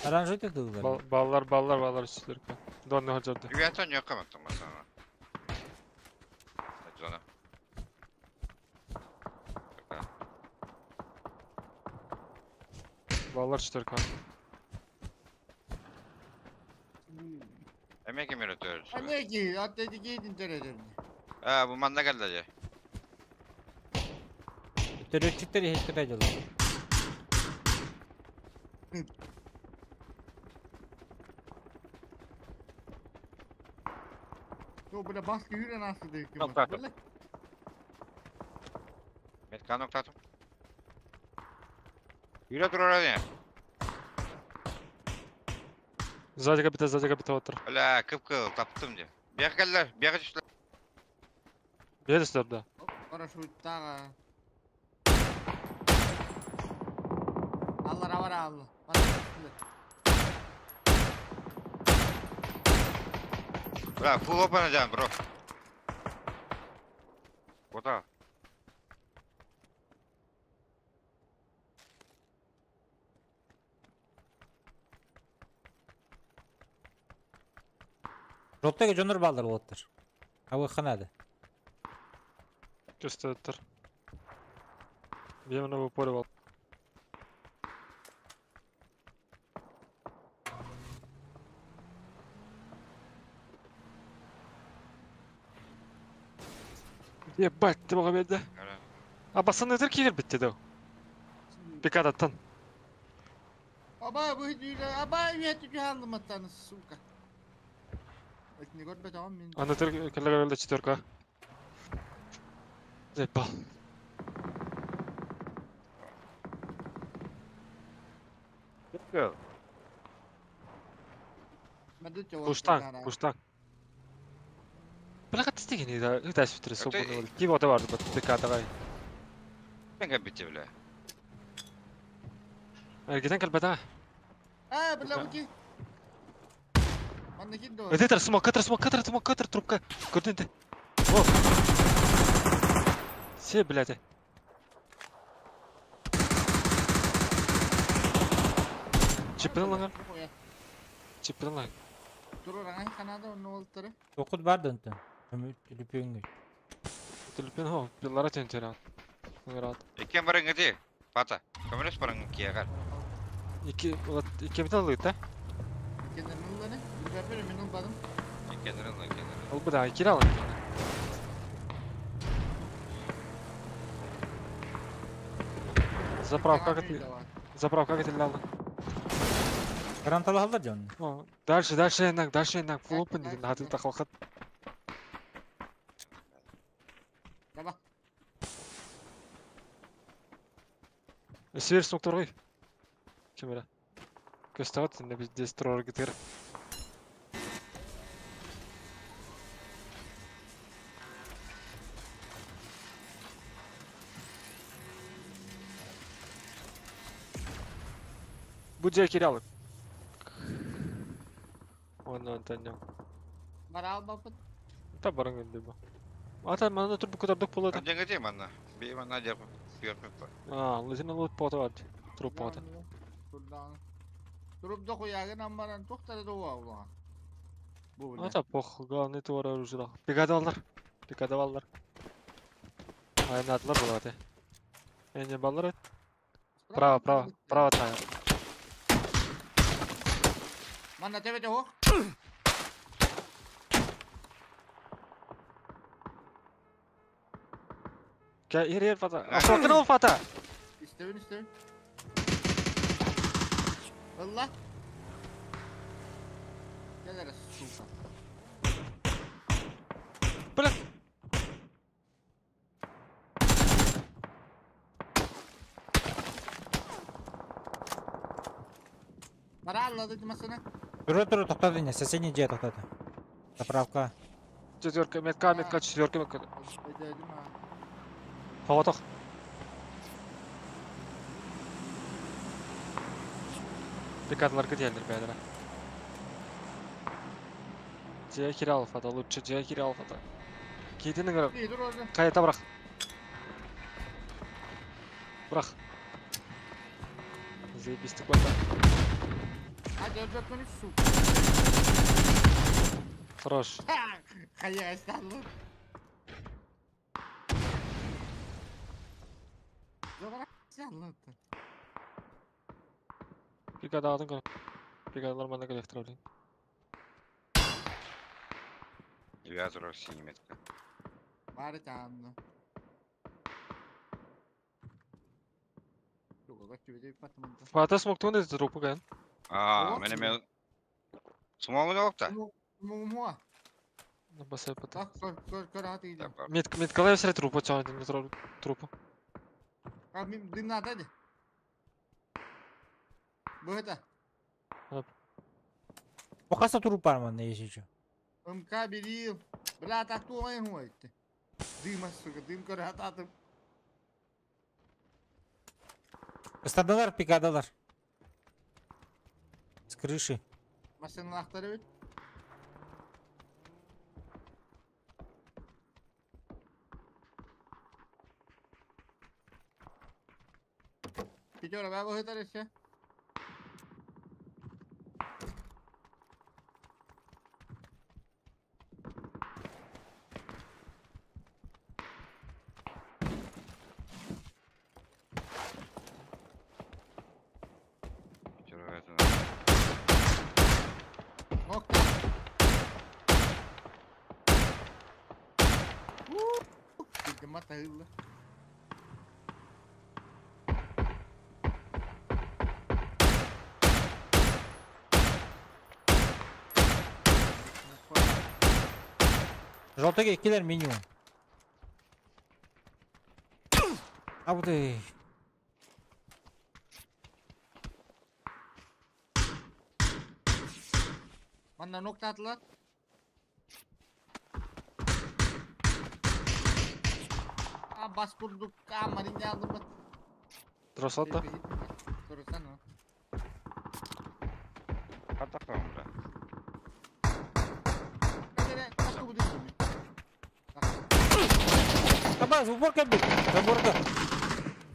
Speaker 4: Aranjı tutuldular.
Speaker 5: Баллар, баллар, баллар четверка. Донны ходжарды.
Speaker 1: Üyeten yok ama tamam sana. Зона.
Speaker 5: Баллар четверка.
Speaker 1: Emek emir ötüyoruz.
Speaker 2: А не ки, от эти гейдин төрөдөрүн.
Speaker 1: Ha bu manda geldi acı.
Speaker 4: Төрөтчүктер иһиттер дьолу.
Speaker 2: Yo, бля, баскы хүрен асты дейк.
Speaker 1: Nokta atım. Metkan nokta atım. Yürü dur oraya.
Speaker 5: Сзади капита, сзади капита отыр.
Speaker 1: Бля, кып-кыл таптым де. Бияқ келділер, бияқ түштілер.
Speaker 5: Берістер да.
Speaker 2: Парашюттага. Алла равара алла.
Speaker 1: Бля, фул опен жан, бро. Ота.
Speaker 4: Жоттага жонор балдар болоттар. Абы ханады.
Speaker 5: Көстөттөр. Беміне bu поле бол. Ебать, ты мага берді. А басын өтір кейдер бітті дау. Пикадаттан.
Speaker 2: Аба, bu hüdüyle, аба, üyeti cühandımаттан, сука. Этни көрбөт ам мен.
Speaker 5: Аны төр келлер четверка. Зепал.
Speaker 1: Кып-кыл.
Speaker 5: Куштан, куштан. Бля, тистеген edi, ыдас бүтүрө собуну бол. Кип ота барды бат пикадага.
Speaker 1: Мен бітті, бля.
Speaker 5: Эргетен калбата.
Speaker 2: А, бля, бу ки. Манна кин до.
Speaker 5: Өтетер смок, катер, смок, катер, смок, катер, трубка. Көрдүн О. Се, блядь. Чиппен ланган, чиппен ланган.
Speaker 2: Тур раңай канада онны болтыры.
Speaker 4: Окут бар дөнтөн. Түлүпөңгө.
Speaker 5: Түлүпен хо, билара тентера. Ыңырат.
Speaker 1: Экен барың гыти. Пата. Көмөрөс барың киягар.
Speaker 5: Iki, iki битен алыт, да?
Speaker 2: Кенерин уланы. Бер мен улбадым.
Speaker 1: Экенерин, экенерин.
Speaker 5: Ол буда кире алат. Заправка как заправка как это алды?
Speaker 4: Гаранталы алдар жон.
Speaker 5: О, дальше, дальше энак, дальше энак, full open дедим, хаты тақалқат.
Speaker 2: Давай.
Speaker 5: Север смок торгай. Камера. Көстагат, не біз дестрор гитер. Бу жер кире алып. Оны Антонио.
Speaker 2: Бара албапыт.
Speaker 5: Та барың енді бу. Ата мана тур бу кадардык болады.
Speaker 1: Жеңге тием анна. Би манна жеп.
Speaker 5: А, лызина лут пота бар. Труп пота.
Speaker 2: Туруп да хуягын аммаран тохтары да уа Бу бля.
Speaker 5: Ата пох, главный туар оружие. Бигада алдар. Бигада алдар. Айнатлар болады. Эне баллар. Право, право, право тайр.
Speaker 2: Манна тебе хох.
Speaker 5: Gel yer yer fata. Asfaltını ol fata.
Speaker 2: İstevin istevin. Allah. Gel arası сука.
Speaker 5: Bırak.
Speaker 2: Хааллады масына.
Speaker 4: Тура-тура тоқтады не, соседний дьиэ тоқтады. Заправка.
Speaker 5: Четверка, метка, метка, четверка, метка.
Speaker 2: Өйдөөдүм аа.
Speaker 5: Соҕотох. Пикатларга диэллэр бэйэлэрэ. Дьиэ киирэ алфата, лучше дьиэ киирэ алфата. Киитин ыҥырар.
Speaker 2: Ии, тур орда.
Speaker 5: Хайата бырах. Бырах. Заебистик барда.
Speaker 2: Hadi öldürtmeni сука.
Speaker 5: Хорош.
Speaker 2: Хайа, асталлы. Жогора асталлы.
Speaker 5: Пикада алдың көр. Пикадалар манна кэлиэхтэрэ блин.
Speaker 1: Я турар синий метка.
Speaker 2: Бары таанны. Жогора түбеде патымында.
Speaker 5: Фата смоктун деди трупу ген.
Speaker 1: А,
Speaker 2: О,
Speaker 1: мене мен... Смогу да?
Speaker 2: Муа.
Speaker 5: Басай пата.
Speaker 2: Так, көр көр көр аты иди.
Speaker 5: Мет меткалай сре трупу чоң дин трупу.
Speaker 2: А мин дым надо ди. Бу это.
Speaker 4: Бу труп бар манна если чё.
Speaker 2: МК берил. Бля, так тугай хуйты. Дыма, сука, дым көр ататым.
Speaker 4: Ыстадылар, пикадалар. С крыши.
Speaker 2: Машинаның ақтары бит. Пятера, бә бу это еще. Nokta. Дыма тагылла.
Speaker 4: Желтый киллер минимум. А вот и...
Speaker 2: Манна нокта атылар. А бас курдук, а маринде алдым бат.
Speaker 5: Тросат да.
Speaker 2: Турсан о.
Speaker 1: Хатак бля.
Speaker 2: Кадere, такы бу дим.
Speaker 4: Абаз, уборка бит. Заборка.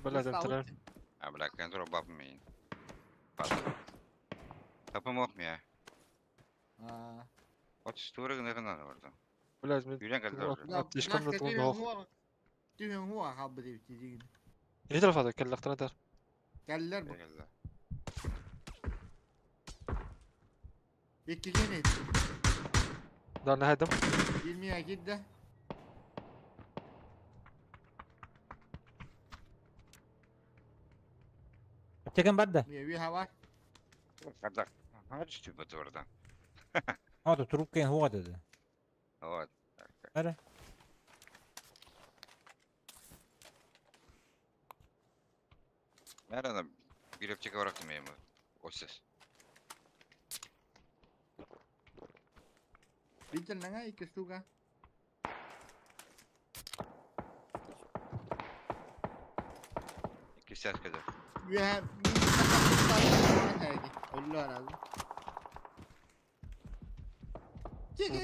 Speaker 5: Бля, демтелер.
Speaker 1: А, бля, контура баб мин. Тапым ок мия.
Speaker 2: А.
Speaker 1: Вот штуры гына гына барда.
Speaker 5: Блядь, мен
Speaker 1: Юрен калды.
Speaker 5: Аптечкам да туган.
Speaker 2: Түһен хуа халбы дип тиген.
Speaker 5: Не тарафа кэллэхтэрэ дэр.
Speaker 2: Кэллер бу. Иккиген эт.
Speaker 5: Да, нахайдым.
Speaker 2: 20'ye gitti.
Speaker 4: Аптекам бар да.
Speaker 2: Bir hava.
Speaker 1: Хатак. Хадж түбө турда.
Speaker 4: А, то трубка хуа dedi.
Speaker 1: Вот.
Speaker 4: Нere?
Speaker 1: Nerede? Bir аптека bıraktım benim. O ses.
Speaker 2: Bitir lan iki штука.
Speaker 1: İki ses kadar.
Speaker 2: Bir Öldü herhalde.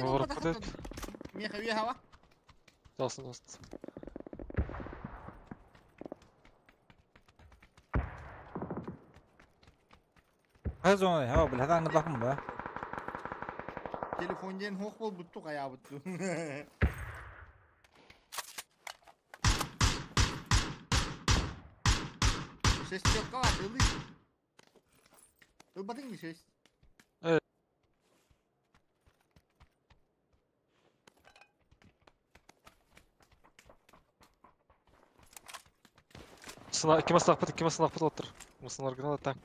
Speaker 5: Doğru,
Speaker 2: Меха bir hava.
Speaker 5: Olsun olsun.
Speaker 4: Хазон, ха, бля, хатан лахым ба.
Speaker 2: Телефон ден хоқ бол бұтты қая бұтты. Шестерка var, ылы. Ылбатың шесть?
Speaker 5: Сына, ким астақ ким астақ пыт оттыр. Мысын оригинал та.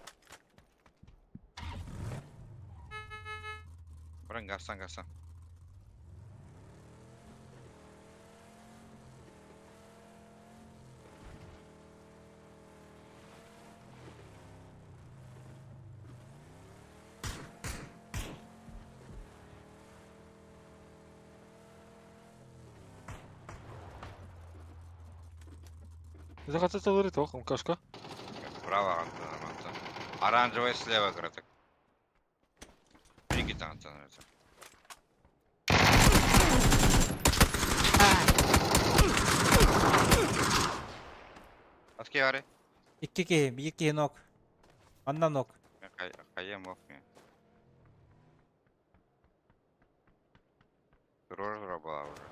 Speaker 1: Бұрын гасан гасан.
Speaker 5: Это хата тылыры тоқ, МКшка.
Speaker 1: Справа Антон, Антон. Оранжевый слева, короток. Прикид, Антон, это. Аски аре.
Speaker 4: Икки киһи, биир киһи нок. Манна нок.
Speaker 1: Хайем ох мен. Турор была уже.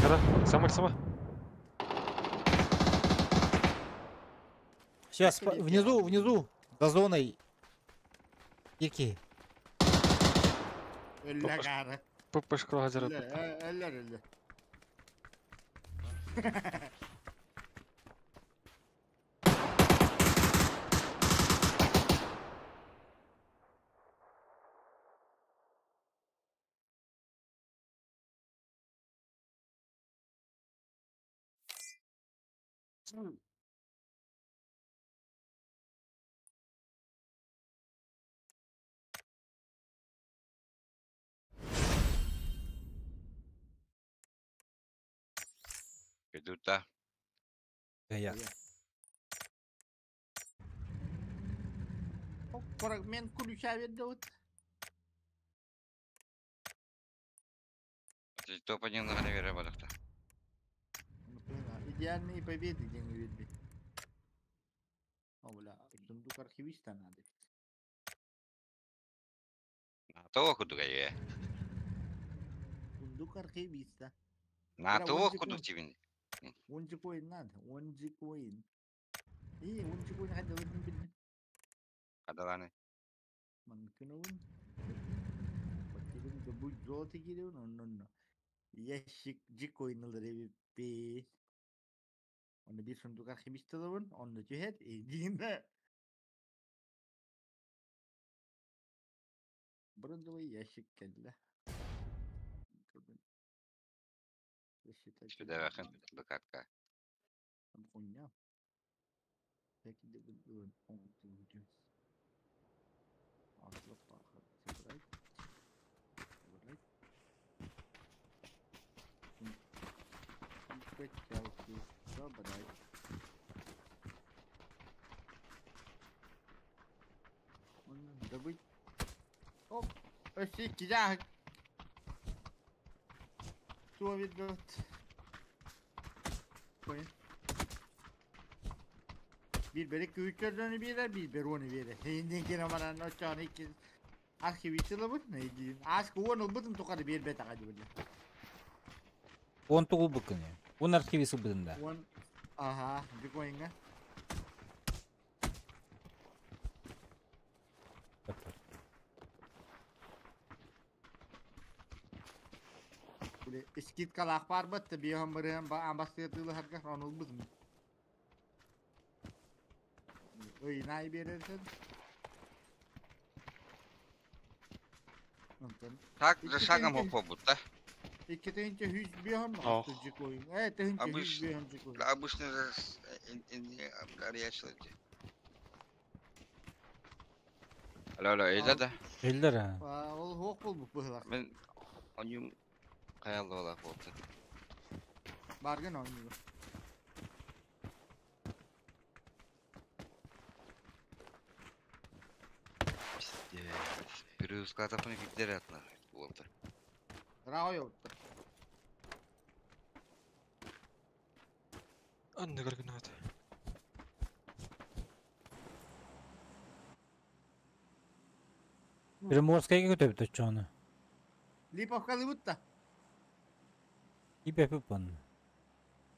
Speaker 5: Кара, сама сама.
Speaker 4: Сейчас, внизу, внизу, за зоной. Икки.
Speaker 2: Өллө гары.
Speaker 5: Пыппыш крохазер.
Speaker 2: Өллө, өллө, өллө.
Speaker 1: Идут, да.
Speaker 4: Я.
Speaker 2: Фрагмент ключа ведут.
Speaker 1: Топ-1 на наверное, бодохто.
Speaker 2: Идеальные победы, где не видно. О, бля, сундук архивиста надо.
Speaker 1: На то кудуга е.
Speaker 2: Сундук архивиста.
Speaker 1: На
Speaker 2: Бля,
Speaker 1: то
Speaker 2: он
Speaker 1: куду
Speaker 2: же
Speaker 1: тебе.
Speaker 2: Онжи коин надо, онжи коин. И онжи коин хотел бы бит.
Speaker 1: Кадаланы.
Speaker 2: Манкыновын. Bakayım da bu золото giriyor онно. Ящик джикоин ылыр эбиппи. Онно бир сундук архивиста лабын, онно түһэт, эдиинэ. Бронзовый ящик кэллэ.
Speaker 1: Сюда вахын бакатка.
Speaker 2: Хуйня. Собрать. Собрать. Качалки. Собрать. Добыть. Оп. Өссө кижа. Туа видот. Koyun. Bir beri kuyuçlarını birer, bir beri onu verir. Hindi kine bana noçan iki arxivisi лабыт нейди. Ас куон ылбытын тухары бир бет агады биле.
Speaker 4: Он тугул быкыны. Он архивисы быдында.
Speaker 2: Он ага, дикоинга. Биле скидкалаах бар бат биһан барыһан ба амбастыгы харга он ылбытын. Ой, най берерсен. Онтон
Speaker 1: Так, за шагом хопобут, да?
Speaker 2: Икки тыһынча хүс биһан
Speaker 5: Ох.
Speaker 2: дикоин. Э, тыһынча хүс
Speaker 1: Обычно.
Speaker 2: биһан дикоин.
Speaker 1: Бля, обычно же Алло, алло, эйда да.
Speaker 4: Эллер а.
Speaker 2: Ол хуок болбут быһылар.
Speaker 1: Мен онюм каялы бола болду.
Speaker 2: Баргын ойнугу.
Speaker 1: Пиздец. Переускатапны киттер атна болду.
Speaker 2: Раой отты.
Speaker 5: Анны көргүнөт.
Speaker 4: Приморскайга көтөбүт очону.
Speaker 2: Липовкалы бутта.
Speaker 4: Ипе пыпын.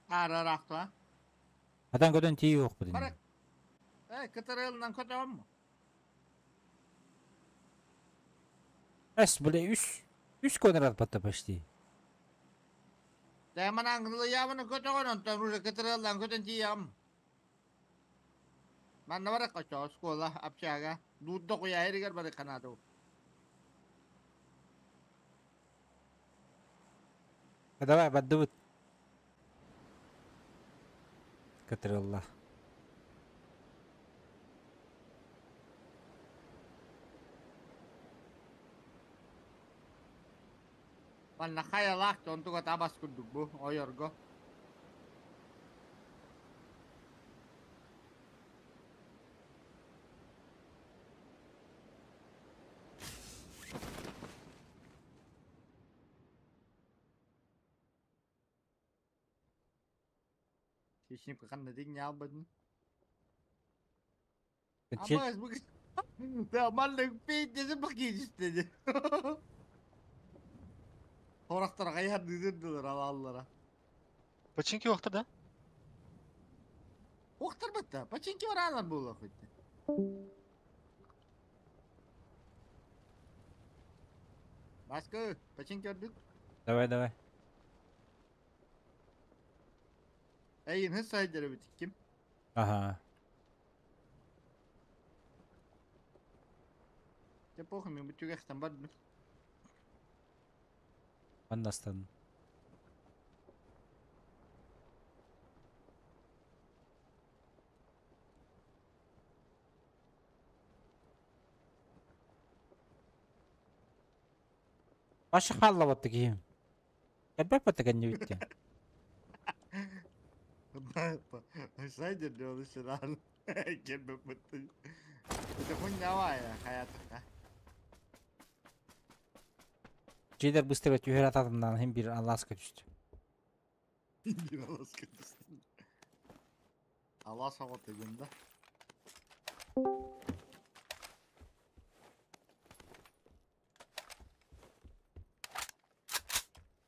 Speaker 2: Ара рахта.
Speaker 4: Атан көтөн тии yok бу.
Speaker 2: Бара. Э, кытырылынан көтөм.
Speaker 4: Эс биле үс үс квадрат батта почти.
Speaker 2: Дайман аңгылы ябыны көтөгөн онтон уже кытырылдан көтөн тиям. Манна бара кочо школа общага. Дудда куя эригер бары канаду.
Speaker 4: Давай баддыбыт. Кытырылла.
Speaker 2: Манна хайалаах онтуга табас курдук бу ойорго. Хищник ханна дигни албадын. Абас бу Да маннык пиздец бакыйды. Хорахтар гайхардыдырдылар алаллара.
Speaker 5: Починки вахта да?
Speaker 2: Охтар батта. Починки баралар була хоть. Баскы, починки ордук.
Speaker 4: Давай, давай.
Speaker 2: Эй, хыс сайдыр бит ким?
Speaker 4: Ага.
Speaker 2: Те похуй, мен бүтүгәхтан бардым.
Speaker 4: Маннастан. Башы халла киһим. Кэлбэт баттык эннибитте.
Speaker 2: Сайдыр диyor şuran. Кем бутты. Это хуйня вая, хаятка.
Speaker 4: Жейдер быстро түһэр ататымнан хим бир алласка түстү.
Speaker 2: Bir Alaska düştü. Allah sağ dedim de.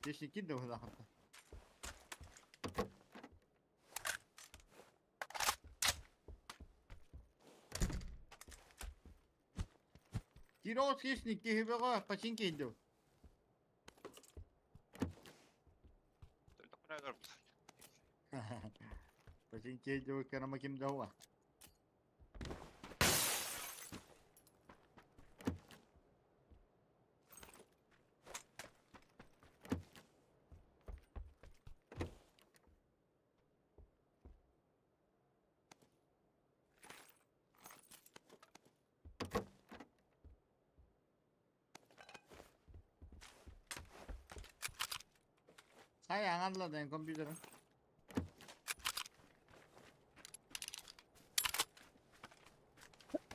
Speaker 2: Geçin de orada hatta. Кирос хищник кихибега починки иду. Починки иду карамаким дауа. Hay anladın kompüterin.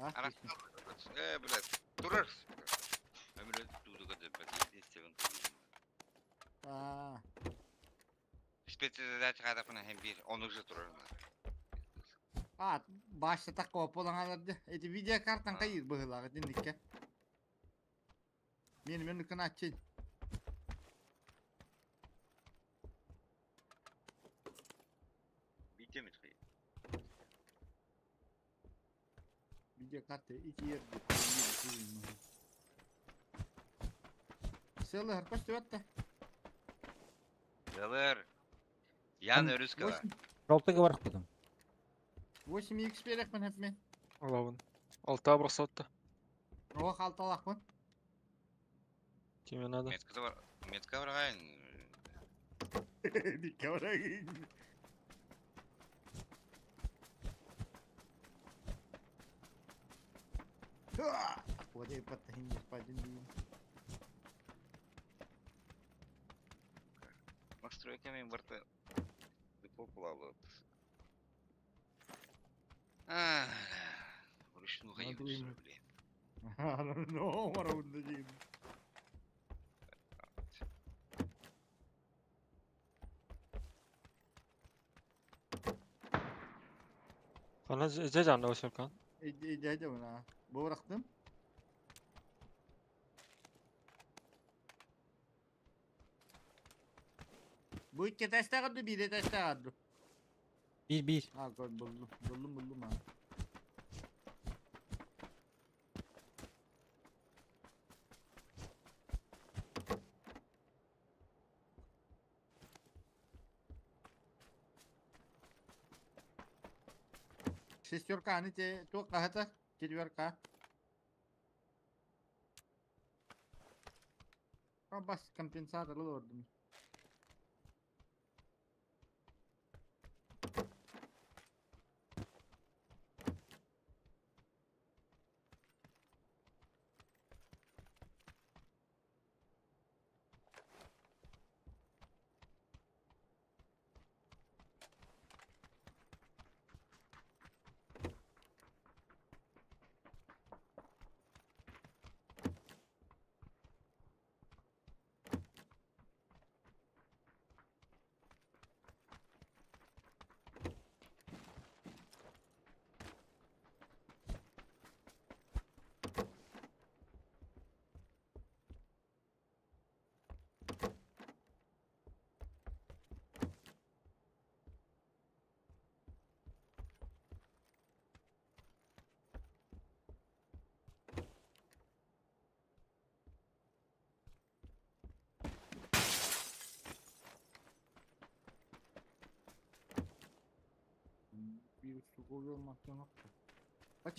Speaker 2: Ah,
Speaker 1: Э, блядь, турар.
Speaker 2: Aa,
Speaker 1: Спецзадача hem bir onurcu турар.
Speaker 2: а, başta takka olan alırdı. Eti video karttan kayır bıhılağı dindikke. Benim önü kına açın.
Speaker 1: Bitemit kayır.
Speaker 2: Video kartı iki yer. Сылы kaç tüvette?
Speaker 1: Дылыр. Ян өрүскала.
Speaker 4: Ролтыга барып кудум.
Speaker 2: 8x берек мен hep мен.
Speaker 5: Алабын. Алта бросотта.
Speaker 2: О, халталак мын.
Speaker 5: Тебе надо.
Speaker 1: Метка бар. Метка бар гайын.
Speaker 2: Дикке барайын. Вот паттахин господин.
Speaker 1: Настройками барта. Депо плавал. Вручную
Speaker 2: Надо
Speaker 1: блин.
Speaker 2: No, maravunda değil.
Speaker 5: Хана жа жанда осеркан.
Speaker 2: Ece buna. Bu bıraktım. Bu iki taş kaldı, bir taş kaldı.
Speaker 4: Bir bir.
Speaker 2: Ha gol buldum. Buldum buldum ha. Шестерка, они те только это, четверка. А бас компенсатор лордом.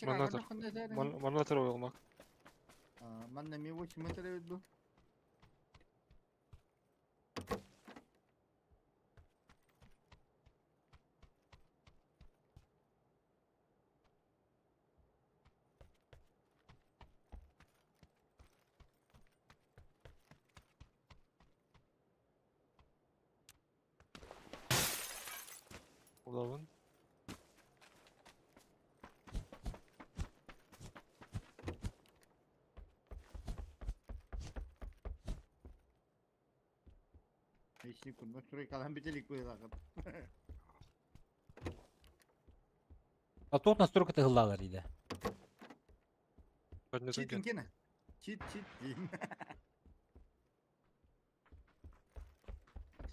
Speaker 5: Манна тур. Манна тур уйулмак.
Speaker 2: Манна ми 8 метр эбит.
Speaker 5: Улабын.
Speaker 2: Beşlik kurmak şurayı kalan bir delik buyurlar.
Speaker 4: А тут настройка тыгыллалар иде.
Speaker 2: Чит кene. Чит чит дейін.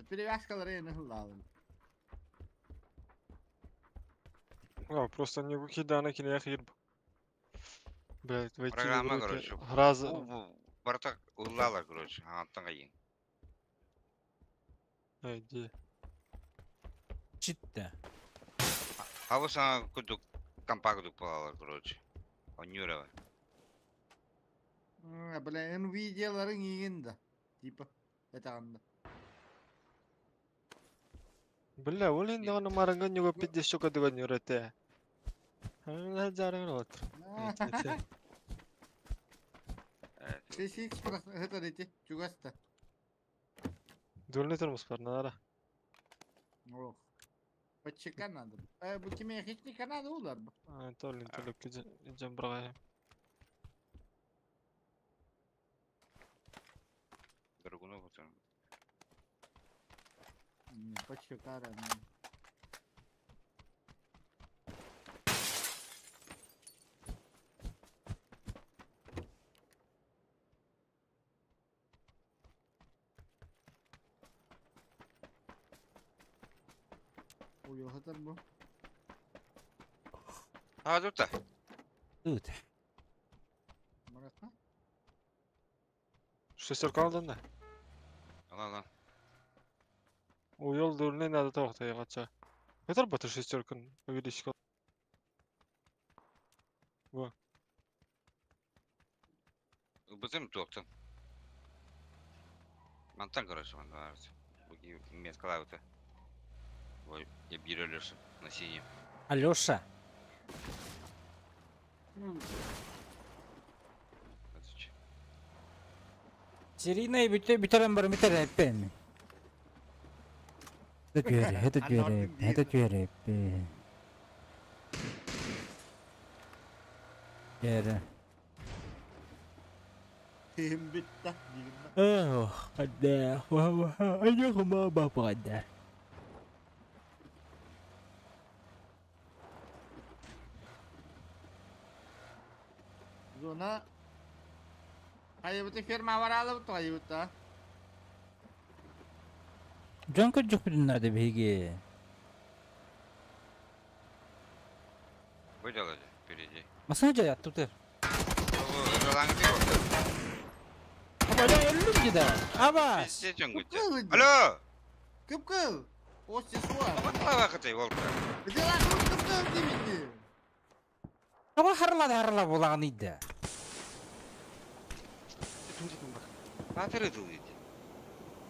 Speaker 2: Перевязкалары ені hıllalım.
Speaker 5: А, просто не кидана кине хир. Блять, войти в
Speaker 1: Программа,
Speaker 5: игру.
Speaker 1: короче.
Speaker 5: Раз.
Speaker 1: Барта уллала, короче, антан кайын.
Speaker 5: Эй, ди.
Speaker 4: Читте.
Speaker 1: А вот сана кудук компа кудук балалар, короче. Онюрова.
Speaker 2: Бля, Nvidia'ların iyiyindi. Типа, это анда.
Speaker 5: Бля, ол енді ғана маранган него пиздец щука деген үйрете. Ана жарың отыр.
Speaker 2: 6x это дети, чугаста.
Speaker 5: Дүрне тұрмыз бар, нара.
Speaker 2: Ох. Подчека надо. Bu kime hiç ne kanada olar bu.
Speaker 5: Толин толик жан бірға.
Speaker 1: Другуну потом.
Speaker 2: Подчека рано. Ой, хатар bu.
Speaker 1: А, тут та.
Speaker 4: Тут.
Speaker 2: Марака.
Speaker 5: Шестерка алдан да.
Speaker 1: Ала, ала.
Speaker 5: Уйол дүрне надо тоқтай қача. Көтер батыр шестерканы увеличить. Во.
Speaker 1: Бытым тоқтын. Мантан, короче, мантан. Буги меткалай вот. Ой, я беру Леша на синий.
Speaker 4: Алёша. Серийный бүтерен бар бүтерен эппен. Это түөрэ, это түөрэ, это түөрэ. Түөрэ.
Speaker 2: Тем битта.
Speaker 4: Ох, да, ва, ма ба.
Speaker 2: Зона. Хайбыты ферма var alıp hayıbıta.
Speaker 4: Жан көжөк бүтүн биги.
Speaker 1: Выделали впереди.
Speaker 4: Масына жай атты.
Speaker 1: Аба,
Speaker 4: Аба, өлүм деди. Аба.
Speaker 1: Алло!
Speaker 2: Кып-кыл. Осте суа.
Speaker 1: Вакыты волка.
Speaker 2: Дела кып-кыл деймин.
Speaker 4: Аба харлады харла булаган иди.
Speaker 1: Батыры дейді.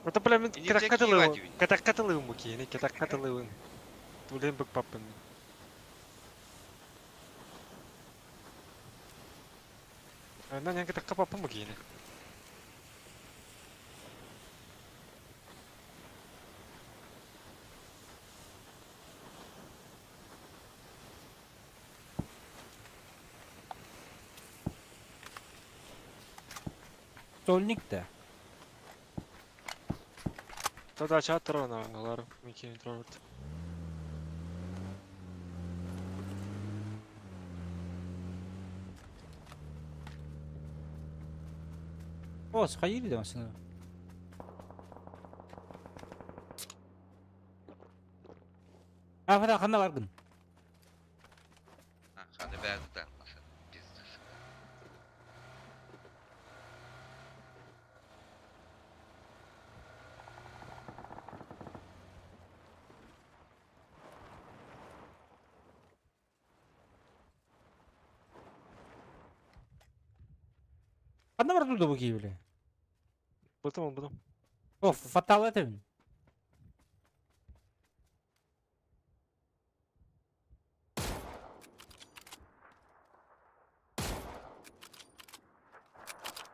Speaker 5: Это бля мен
Speaker 1: И не
Speaker 5: кетак
Speaker 1: всякие
Speaker 5: катылы.
Speaker 1: вативни.
Speaker 5: Кетак катылы муки, не кетак катылы. Тулен бык папын. Ана не кетак папын муки, не.
Speaker 4: Стольник да.
Speaker 5: Тогда чатыр ана алар муки трорт.
Speaker 4: О, сходили да машина. А, фата хана баргын.
Speaker 1: Ханы бәрді да. Пиздец.
Speaker 4: Ханна бар турда бу киһи били?
Speaker 5: Бутум бутум.
Speaker 4: О, фатал этебин.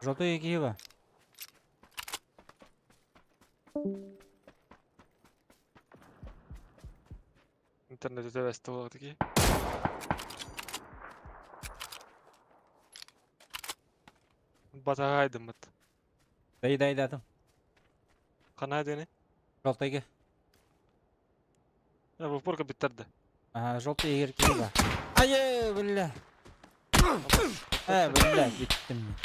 Speaker 4: Желтый киһи ба.
Speaker 5: Интернет өтө буолар ки. Батагайдыммыт.
Speaker 4: Дай дай датым.
Speaker 5: Хана дени?
Speaker 4: Желтыйга.
Speaker 5: Я бу порка биттерди.
Speaker 4: Ага, желтый егер киһи ба. Айы, бля. Бля, бүттүм.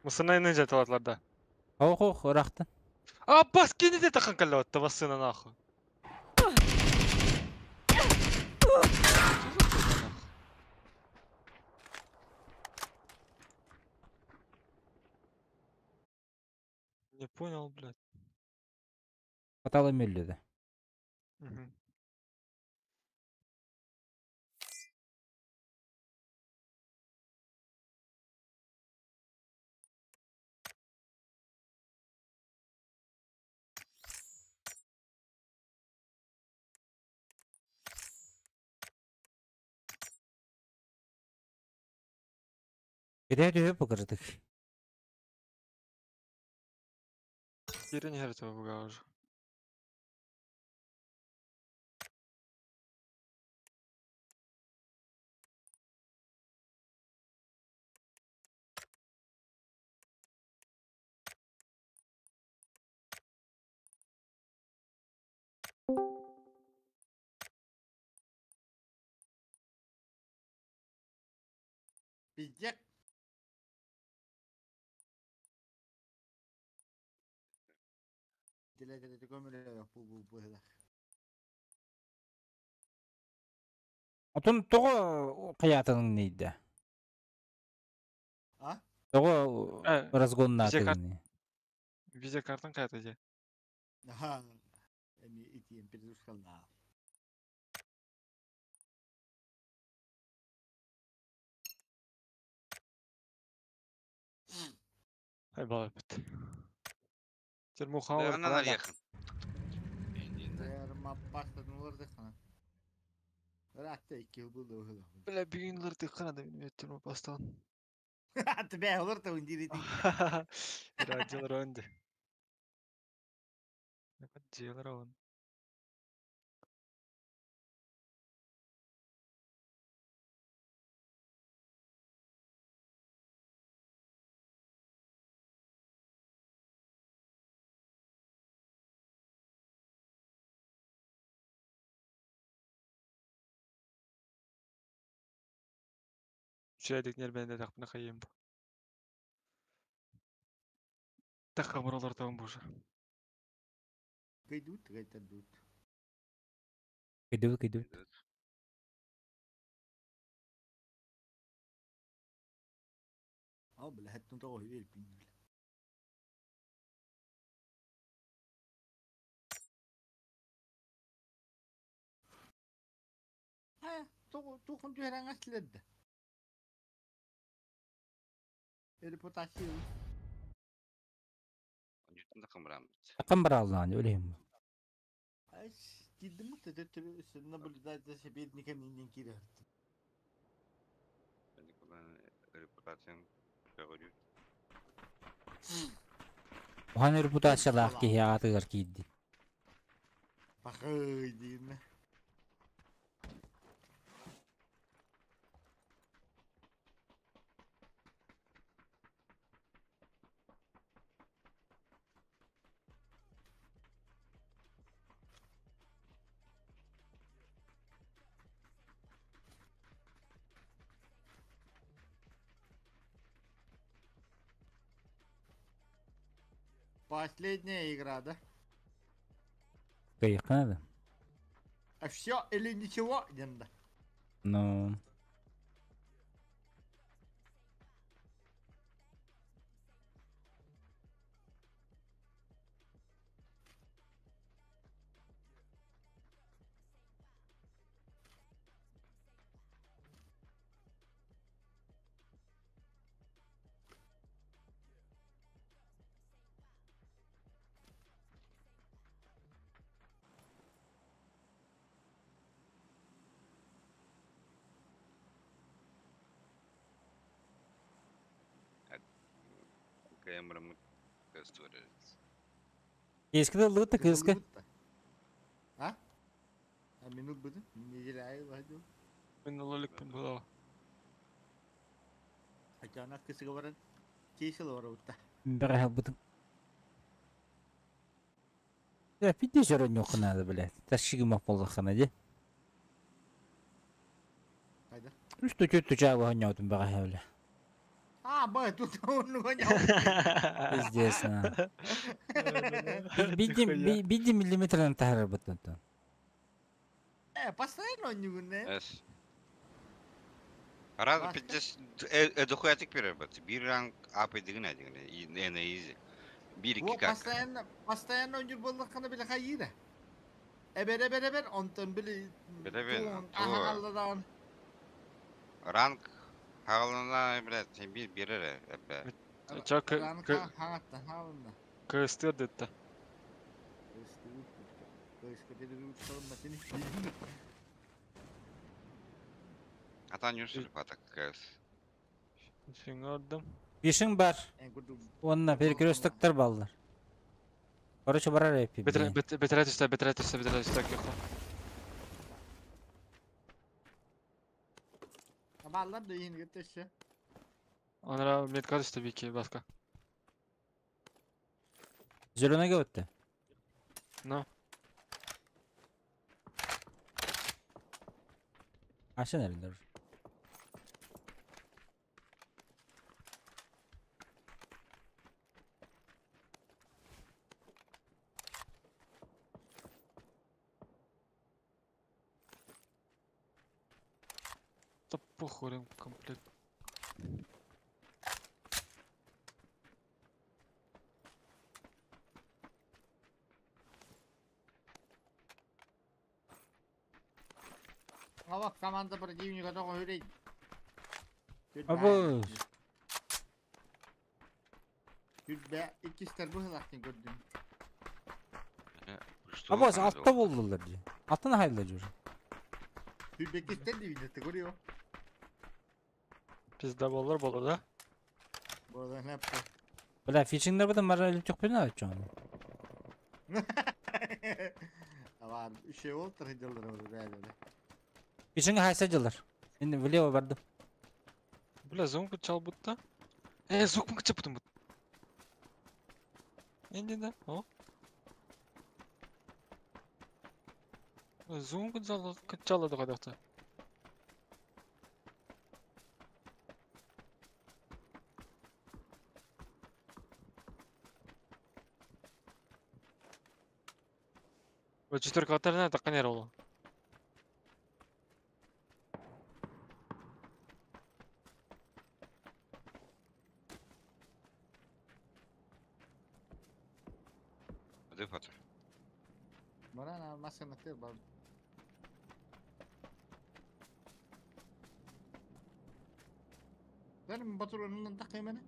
Speaker 5: Мусына жаталатлар да.
Speaker 4: Ох, ох, ырахтын.
Speaker 5: А бас кини де тахан каллаватта басына нахуй. Не понял, блядь.
Speaker 4: Фатал эмөллү.
Speaker 5: Мгм.
Speaker 4: Киде түһүп букырдык.
Speaker 5: Кирин херте буга уже.
Speaker 2: Пиздец. Диле көмүлө бу бу бу.
Speaker 4: Отун тоҕо кыйаатының нейді?
Speaker 2: А?
Speaker 4: Тоҕо разгоннаатыгын.
Speaker 5: Видеокартан кайта же.
Speaker 2: Аха. Эми итием перезускална.
Speaker 5: Ай бала бит. Термохан
Speaker 1: Анан yakın.
Speaker 2: Ратта икки бу лоһу.
Speaker 5: Бля, бүгүн лырты кана да мен термопастан.
Speaker 2: Тебе олар та ундири.
Speaker 5: Радио ронды. Дело рон. Үчәйдик нербенде тақпына қайым бу. Таққа бұралар тауын бужа.
Speaker 2: Кайдут, кайтадут.
Speaker 4: Кыйдыбыт, кыйдыбыт.
Speaker 2: А, бля, хаттын того хибел пин. А, того тухун түһәрәң аслыды. Репутация.
Speaker 4: Такын бар аллааны өлейм.
Speaker 2: Ай, кидим төтө наблюдать за соперником инен кирер.
Speaker 1: Репутациям бөгөрү.
Speaker 4: Ухан репутациялаах киһи аатыгар киирди.
Speaker 2: Бахый дейм. Последняя игра, да?
Speaker 4: Кыйыкка надо.
Speaker 2: А все или ничего, Денда?
Speaker 4: Ну,
Speaker 1: Кыайан бараммыт кыыс туора.
Speaker 4: Киэскэ да ыллыбыт да кыыска.
Speaker 2: А? А минут быды? Неделя айы баһдым.
Speaker 5: Мен ылылыкпын була.
Speaker 2: Ачана кысыга баран кейсел бар утта.
Speaker 4: Бэҕэһээ ылбытым. Я пиздец өрөнньүөххэ наада, блядь. Тащигымах буоллаххына дии.
Speaker 2: Хайда?
Speaker 4: Үс түчүт тучаа оонньоотум бэҕэһээ, бля.
Speaker 2: А, бай, тут оннуга
Speaker 4: Пиздец, а. Бидим бидим миллиметрынан таһарарбыт онтон.
Speaker 2: Э, постоянно онньугун э.
Speaker 1: Эс. Раз пиздец эдухуятик берер бат. Бир ранг ап эдигин эдигин. Эне изи. Бир
Speaker 2: Бу
Speaker 1: ики как.
Speaker 2: Постоянно постоянно онньур боллаххана биле хайыра. Эбер эбер эбер онтон били
Speaker 1: Биле бил,
Speaker 2: Аха.
Speaker 1: Ранг хагалына, блядь, бир берер эбе.
Speaker 5: Ча
Speaker 2: Хаңатта хаалында.
Speaker 5: Кыстыр детте.
Speaker 1: Атан юрсүл патак кыз.
Speaker 5: Сиңардым.
Speaker 4: Бишиң бар. Онна перекрёстоктар баллар. Короче, барар эпи.
Speaker 5: Бетре бетре түстә, бетре түстә, бетре түстә кехо.
Speaker 2: Баллар да иин гетеше.
Speaker 5: Анара метка түстә бики баска.
Speaker 4: Зеленый өтті.
Speaker 5: Но.
Speaker 4: Ашын әлдер.
Speaker 5: Да похуй комплект.
Speaker 2: Ава команда противника только үрей.
Speaker 4: Абы.
Speaker 2: Хүрбә икистер бу хылактын көрдүм.
Speaker 4: Абы алтта болдулар ди. Алтын hayırlı жүр.
Speaker 2: Хүрбә икистер дибинде көрüyor.
Speaker 5: Пизда болар болар да.
Speaker 2: Burada ne yaptı?
Speaker 4: Бля, фишиңдер бутын бара элеп жок бина чоң.
Speaker 2: Var şey oldu hıcılır oldu böyle.
Speaker 4: Фишинг хайса жылар. Енді влево бардым.
Speaker 5: Бля, звук чал будто. Э, звук мыкча бутын бут. Инди да. О. Звук чал чалады кадакта. Вот четверка атарына такка нер олу.
Speaker 1: Hadi fatır.
Speaker 2: Bana maskını tır bak. Benim Batur önünden takayım beni.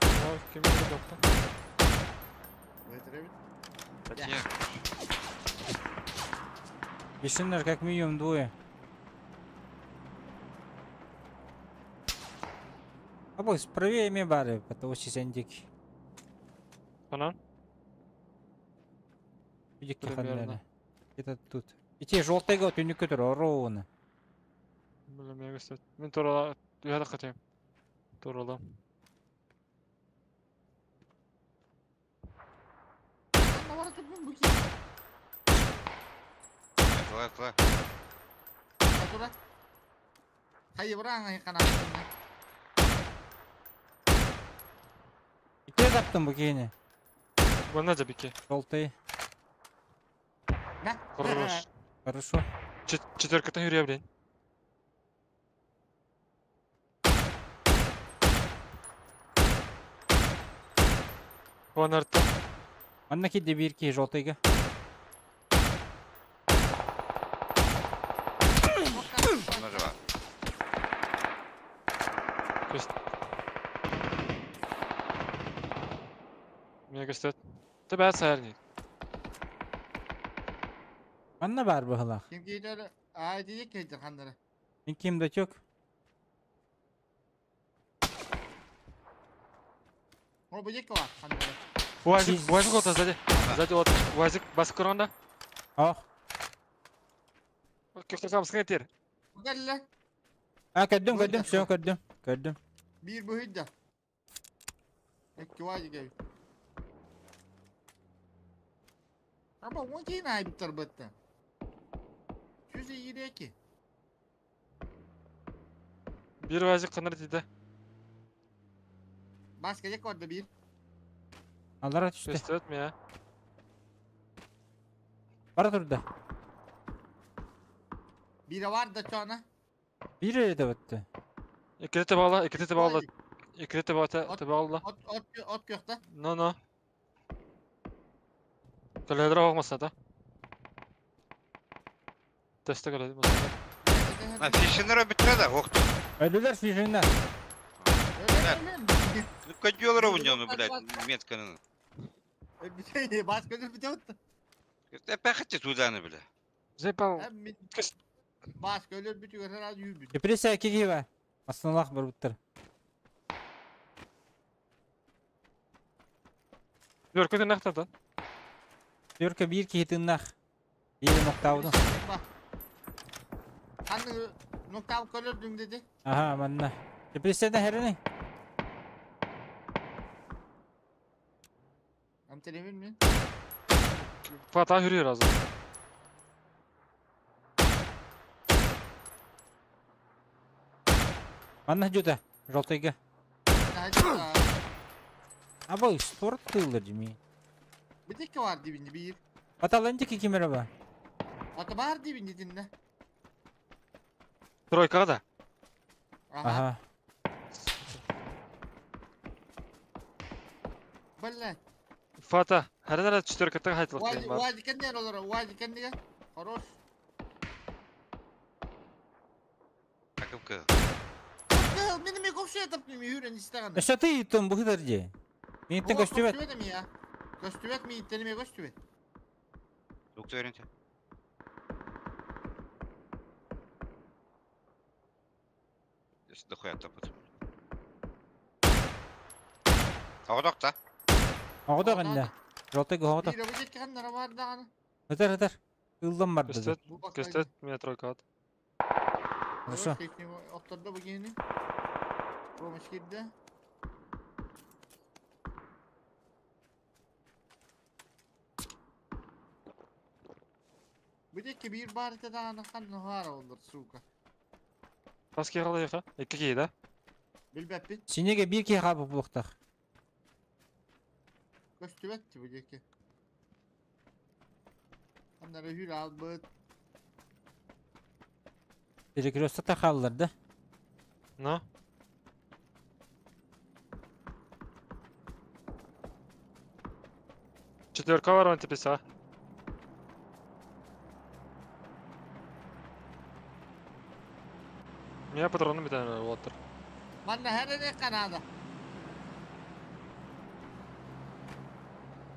Speaker 5: Ya kim bilir baktı.
Speaker 2: Evet evet.
Speaker 1: Зачем?
Speaker 4: Фишиңдер как минимум двое. Абы, правее ме бары, потому что сендик.
Speaker 5: Анан?
Speaker 4: Видик
Speaker 5: Примерно.
Speaker 4: Где-то тут. Ити желтый год, түнүккө тур, ровно.
Speaker 5: Бля, мен көстөт. Мен тура уяда катайм. Турала.
Speaker 2: Ne var tutun bu ki?
Speaker 1: Тыла тыла.
Speaker 2: Batur'a. Hayır bırak kanatını.
Speaker 4: Ити таптым бу кейини.
Speaker 5: Бана да бике.
Speaker 4: Желтый.
Speaker 2: Ne?
Speaker 5: Хорош.
Speaker 4: Хорошо.
Speaker 5: Четверкатан yürüye блин. Онарта.
Speaker 4: Анна кидде бир ки желтыйга.
Speaker 1: Онна жаба.
Speaker 5: Көст. Мен көстөт. Тебе сәрни.
Speaker 4: Анна бар бу хылах.
Speaker 2: Kim gider? Aa diyecek ki kanları.
Speaker 4: Мен кимде чөк.
Speaker 2: О, бу жеке бар. Ханна.
Speaker 5: УАЗик, УАЗик вот сзади. Сзади вот УАЗик басып көргөндө.
Speaker 4: Ох.
Speaker 5: Көктө камыскын этер.
Speaker 2: Кэллэ.
Speaker 4: А, көрдүм, көрдүм, все, көрдүм. Көрдүм.
Speaker 2: Биир быһыйда. Икки УАЗик эбит. Аба, он кейін айыптар бітті. Жүзі иреки.
Speaker 5: Бир УАЗик кыныр дейди.
Speaker 2: Баска жек орда бир.
Speaker 4: Алара түстэ.
Speaker 5: Көстөт меня.
Speaker 4: Бара турда.
Speaker 2: Бире бар да чона.
Speaker 4: Бир эрэ бытты.
Speaker 5: Икките бағала, икките бағала, икките бағала, бағала.
Speaker 2: От, от, от көкті.
Speaker 5: Но, но. Көлөдөр оғмаса да. Төстө көлөдө.
Speaker 1: На фишинер битре да, ох.
Speaker 4: Өлүлэр фишиннер.
Speaker 1: Ну кадёлар у него, блядь, метканы.
Speaker 2: Баска өлір біте отты.
Speaker 1: Опять туда, бля.
Speaker 5: Зепал.
Speaker 2: Баска өлір біте көрер аз үй біте.
Speaker 4: Депрессия кигива. Основных бар буттар.
Speaker 5: Өркөтө нактардан.
Speaker 4: Түркө бир кихитиннах. Бир ноктаудun.
Speaker 2: Ханны ноктау көлөрдүң деди.
Speaker 4: Аха, манна. Депрессияда херини.
Speaker 2: Амтеремин мен.
Speaker 5: Фата хүрүр азыр.
Speaker 4: Манна жута. Жолтойга. Аба спорт тылыр дими.
Speaker 2: Битекке бар дибинди бир.
Speaker 4: Аталан дики кимере бар.
Speaker 2: Ата бар дибинди динне.
Speaker 5: Тройкага да.
Speaker 2: Аха.
Speaker 4: Аха.
Speaker 2: Блядь.
Speaker 5: Фата, хәрәнәр четверкаттан хайтылык деген бар.
Speaker 2: УАЗик кенде олар, УАЗик кенде. Хорош.
Speaker 1: Акымкы.
Speaker 2: Мени мен көпшө этап мен үйрен истеген.
Speaker 4: Эшо ты тон бухтар же. Мен көстүбөт.
Speaker 2: Көстүбөт я. Көстүбөт мен иттериме көстүбөт.
Speaker 1: Доктор Дохуя топот. Оғдоқ та.
Speaker 4: Оғдоқ инде. Жолтойга оғдоқ.
Speaker 2: Бире бу жекке каннара бар даганы.
Speaker 4: Өтөр өтөр. Ылдым бар деди.
Speaker 5: Көстөт, көстөт, меня тройка ат.
Speaker 4: Хорошо.
Speaker 2: Отторда бу гени. Помощь кирди. Бу жекке бир бар эте даганы канны бар олдур, сука.
Speaker 5: Баски калай яка? Эки кей да?
Speaker 2: Билбеппин.
Speaker 4: Синеге бир ки хабы булуктак.
Speaker 2: Көстүбөт бу жекке. Аннары хүр албыт.
Speaker 4: Перекрестокта халлар да.
Speaker 5: Но. Четверка бар он тепеса. Меня патроны битен болоттур.
Speaker 2: Манна хәрәне канада.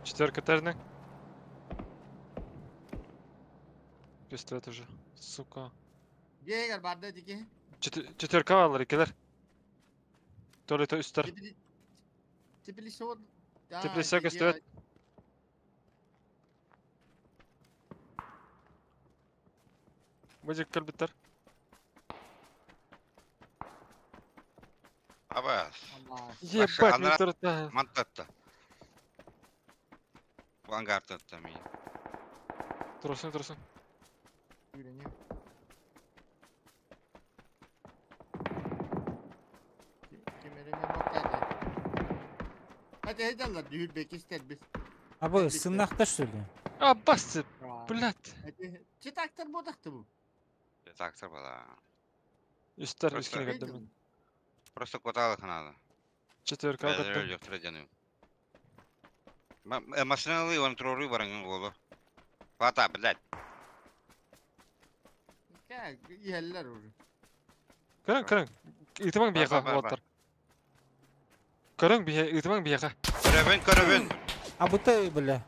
Speaker 5: Четверка терни. Пистолет уже. Сука.
Speaker 2: Гегер бар да дике.
Speaker 5: Четверка алар экелер. Толето үстер.
Speaker 2: Теплисе вот.
Speaker 5: Теплисе көстүбөт. Бу жек кэлбиттер.
Speaker 1: Абас.
Speaker 5: Ебать, мен турата.
Speaker 1: Мантатта. Бу ангартатта мен.
Speaker 5: Турсун, турсун.
Speaker 2: Үйренем. Кемереме ноктады. Hadi hadi düğül ister biz.
Speaker 4: Абы сыннахта что ли?
Speaker 5: Абас, блядь.
Speaker 2: Читактыр бодакты бу.
Speaker 1: Трактор бала.
Speaker 5: Үстер, үскине кеттим мен.
Speaker 1: Просто коталык надо.
Speaker 5: Четверка кеттим.
Speaker 1: Жок тура Машиналы он трору баран болу. Фата, блядь.
Speaker 2: Как, иһэллэр уже.
Speaker 5: Көрүң, көрүң. Итимаң бияка
Speaker 1: Бар, бар, бар.
Speaker 5: болоттор. Көрүң бия, итимаң бияка.
Speaker 1: Көрөбүн, көрөбүн.
Speaker 4: А бута бля.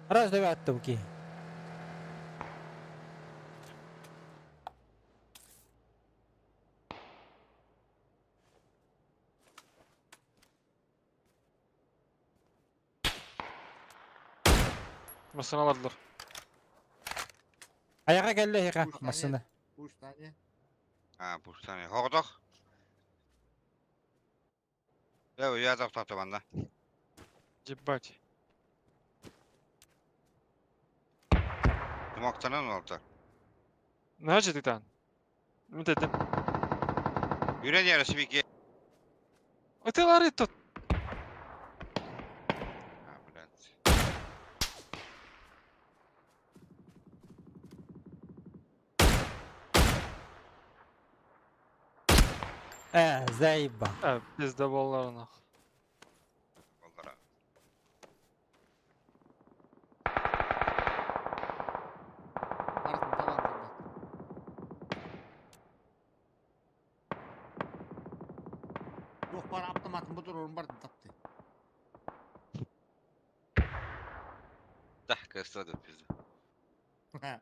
Speaker 4: Раз давай аттым ки.
Speaker 5: Массыыналардылар.
Speaker 4: Айаҕа кэллэ эһиэхэ
Speaker 2: Пуштане.
Speaker 4: массыына.
Speaker 2: Пуштане.
Speaker 1: А, пуштане. Хоҕотох. Дэ, уйа тохтоото манна.
Speaker 5: Ебать.
Speaker 1: Тумактанан олта.
Speaker 5: Значит, итан. Вот это.
Speaker 1: Үрэн яры сибики.
Speaker 5: Это лары тут.
Speaker 1: А, блядь.
Speaker 4: Э, заебал.
Speaker 5: А, пиздоболлар нах.
Speaker 1: Боллара.
Speaker 2: Барытын талан турда. Туох баар автоматын бу барытын тапты.
Speaker 1: Да, кыстады пизда.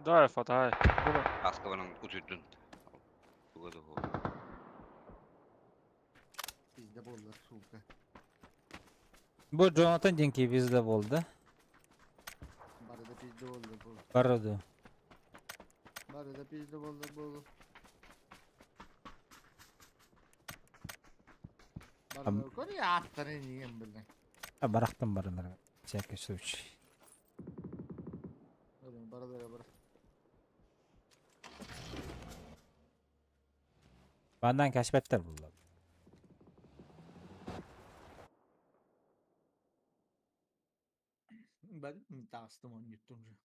Speaker 5: Давай, фатай. Була.
Speaker 1: Аскабанын утуйдун. Тугады хо.
Speaker 2: Пиздоболлар, сука.
Speaker 4: Бу Джонатан диэн киһи пизда буолда.
Speaker 2: Бары да пиздоболлар буолу.
Speaker 4: Барыды.
Speaker 2: Бары да пиздоболлар буолу. Бары да көрü аттарын иген биле.
Speaker 4: А барахтан барынар. Всякий случай.
Speaker 2: Бары да бар.
Speaker 4: Бандан кәшбәттер булла.
Speaker 2: Ben тастым он юттум же.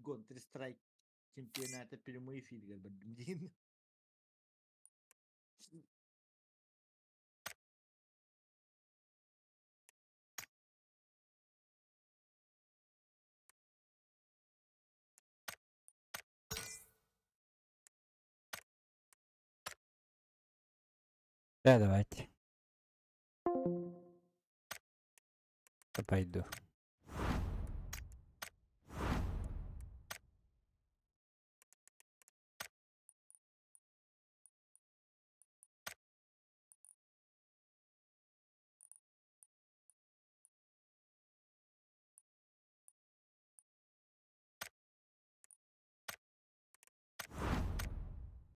Speaker 2: Counter Strike чемпионата прямой эфир бардым.
Speaker 4: Да, давайте. Я пойду.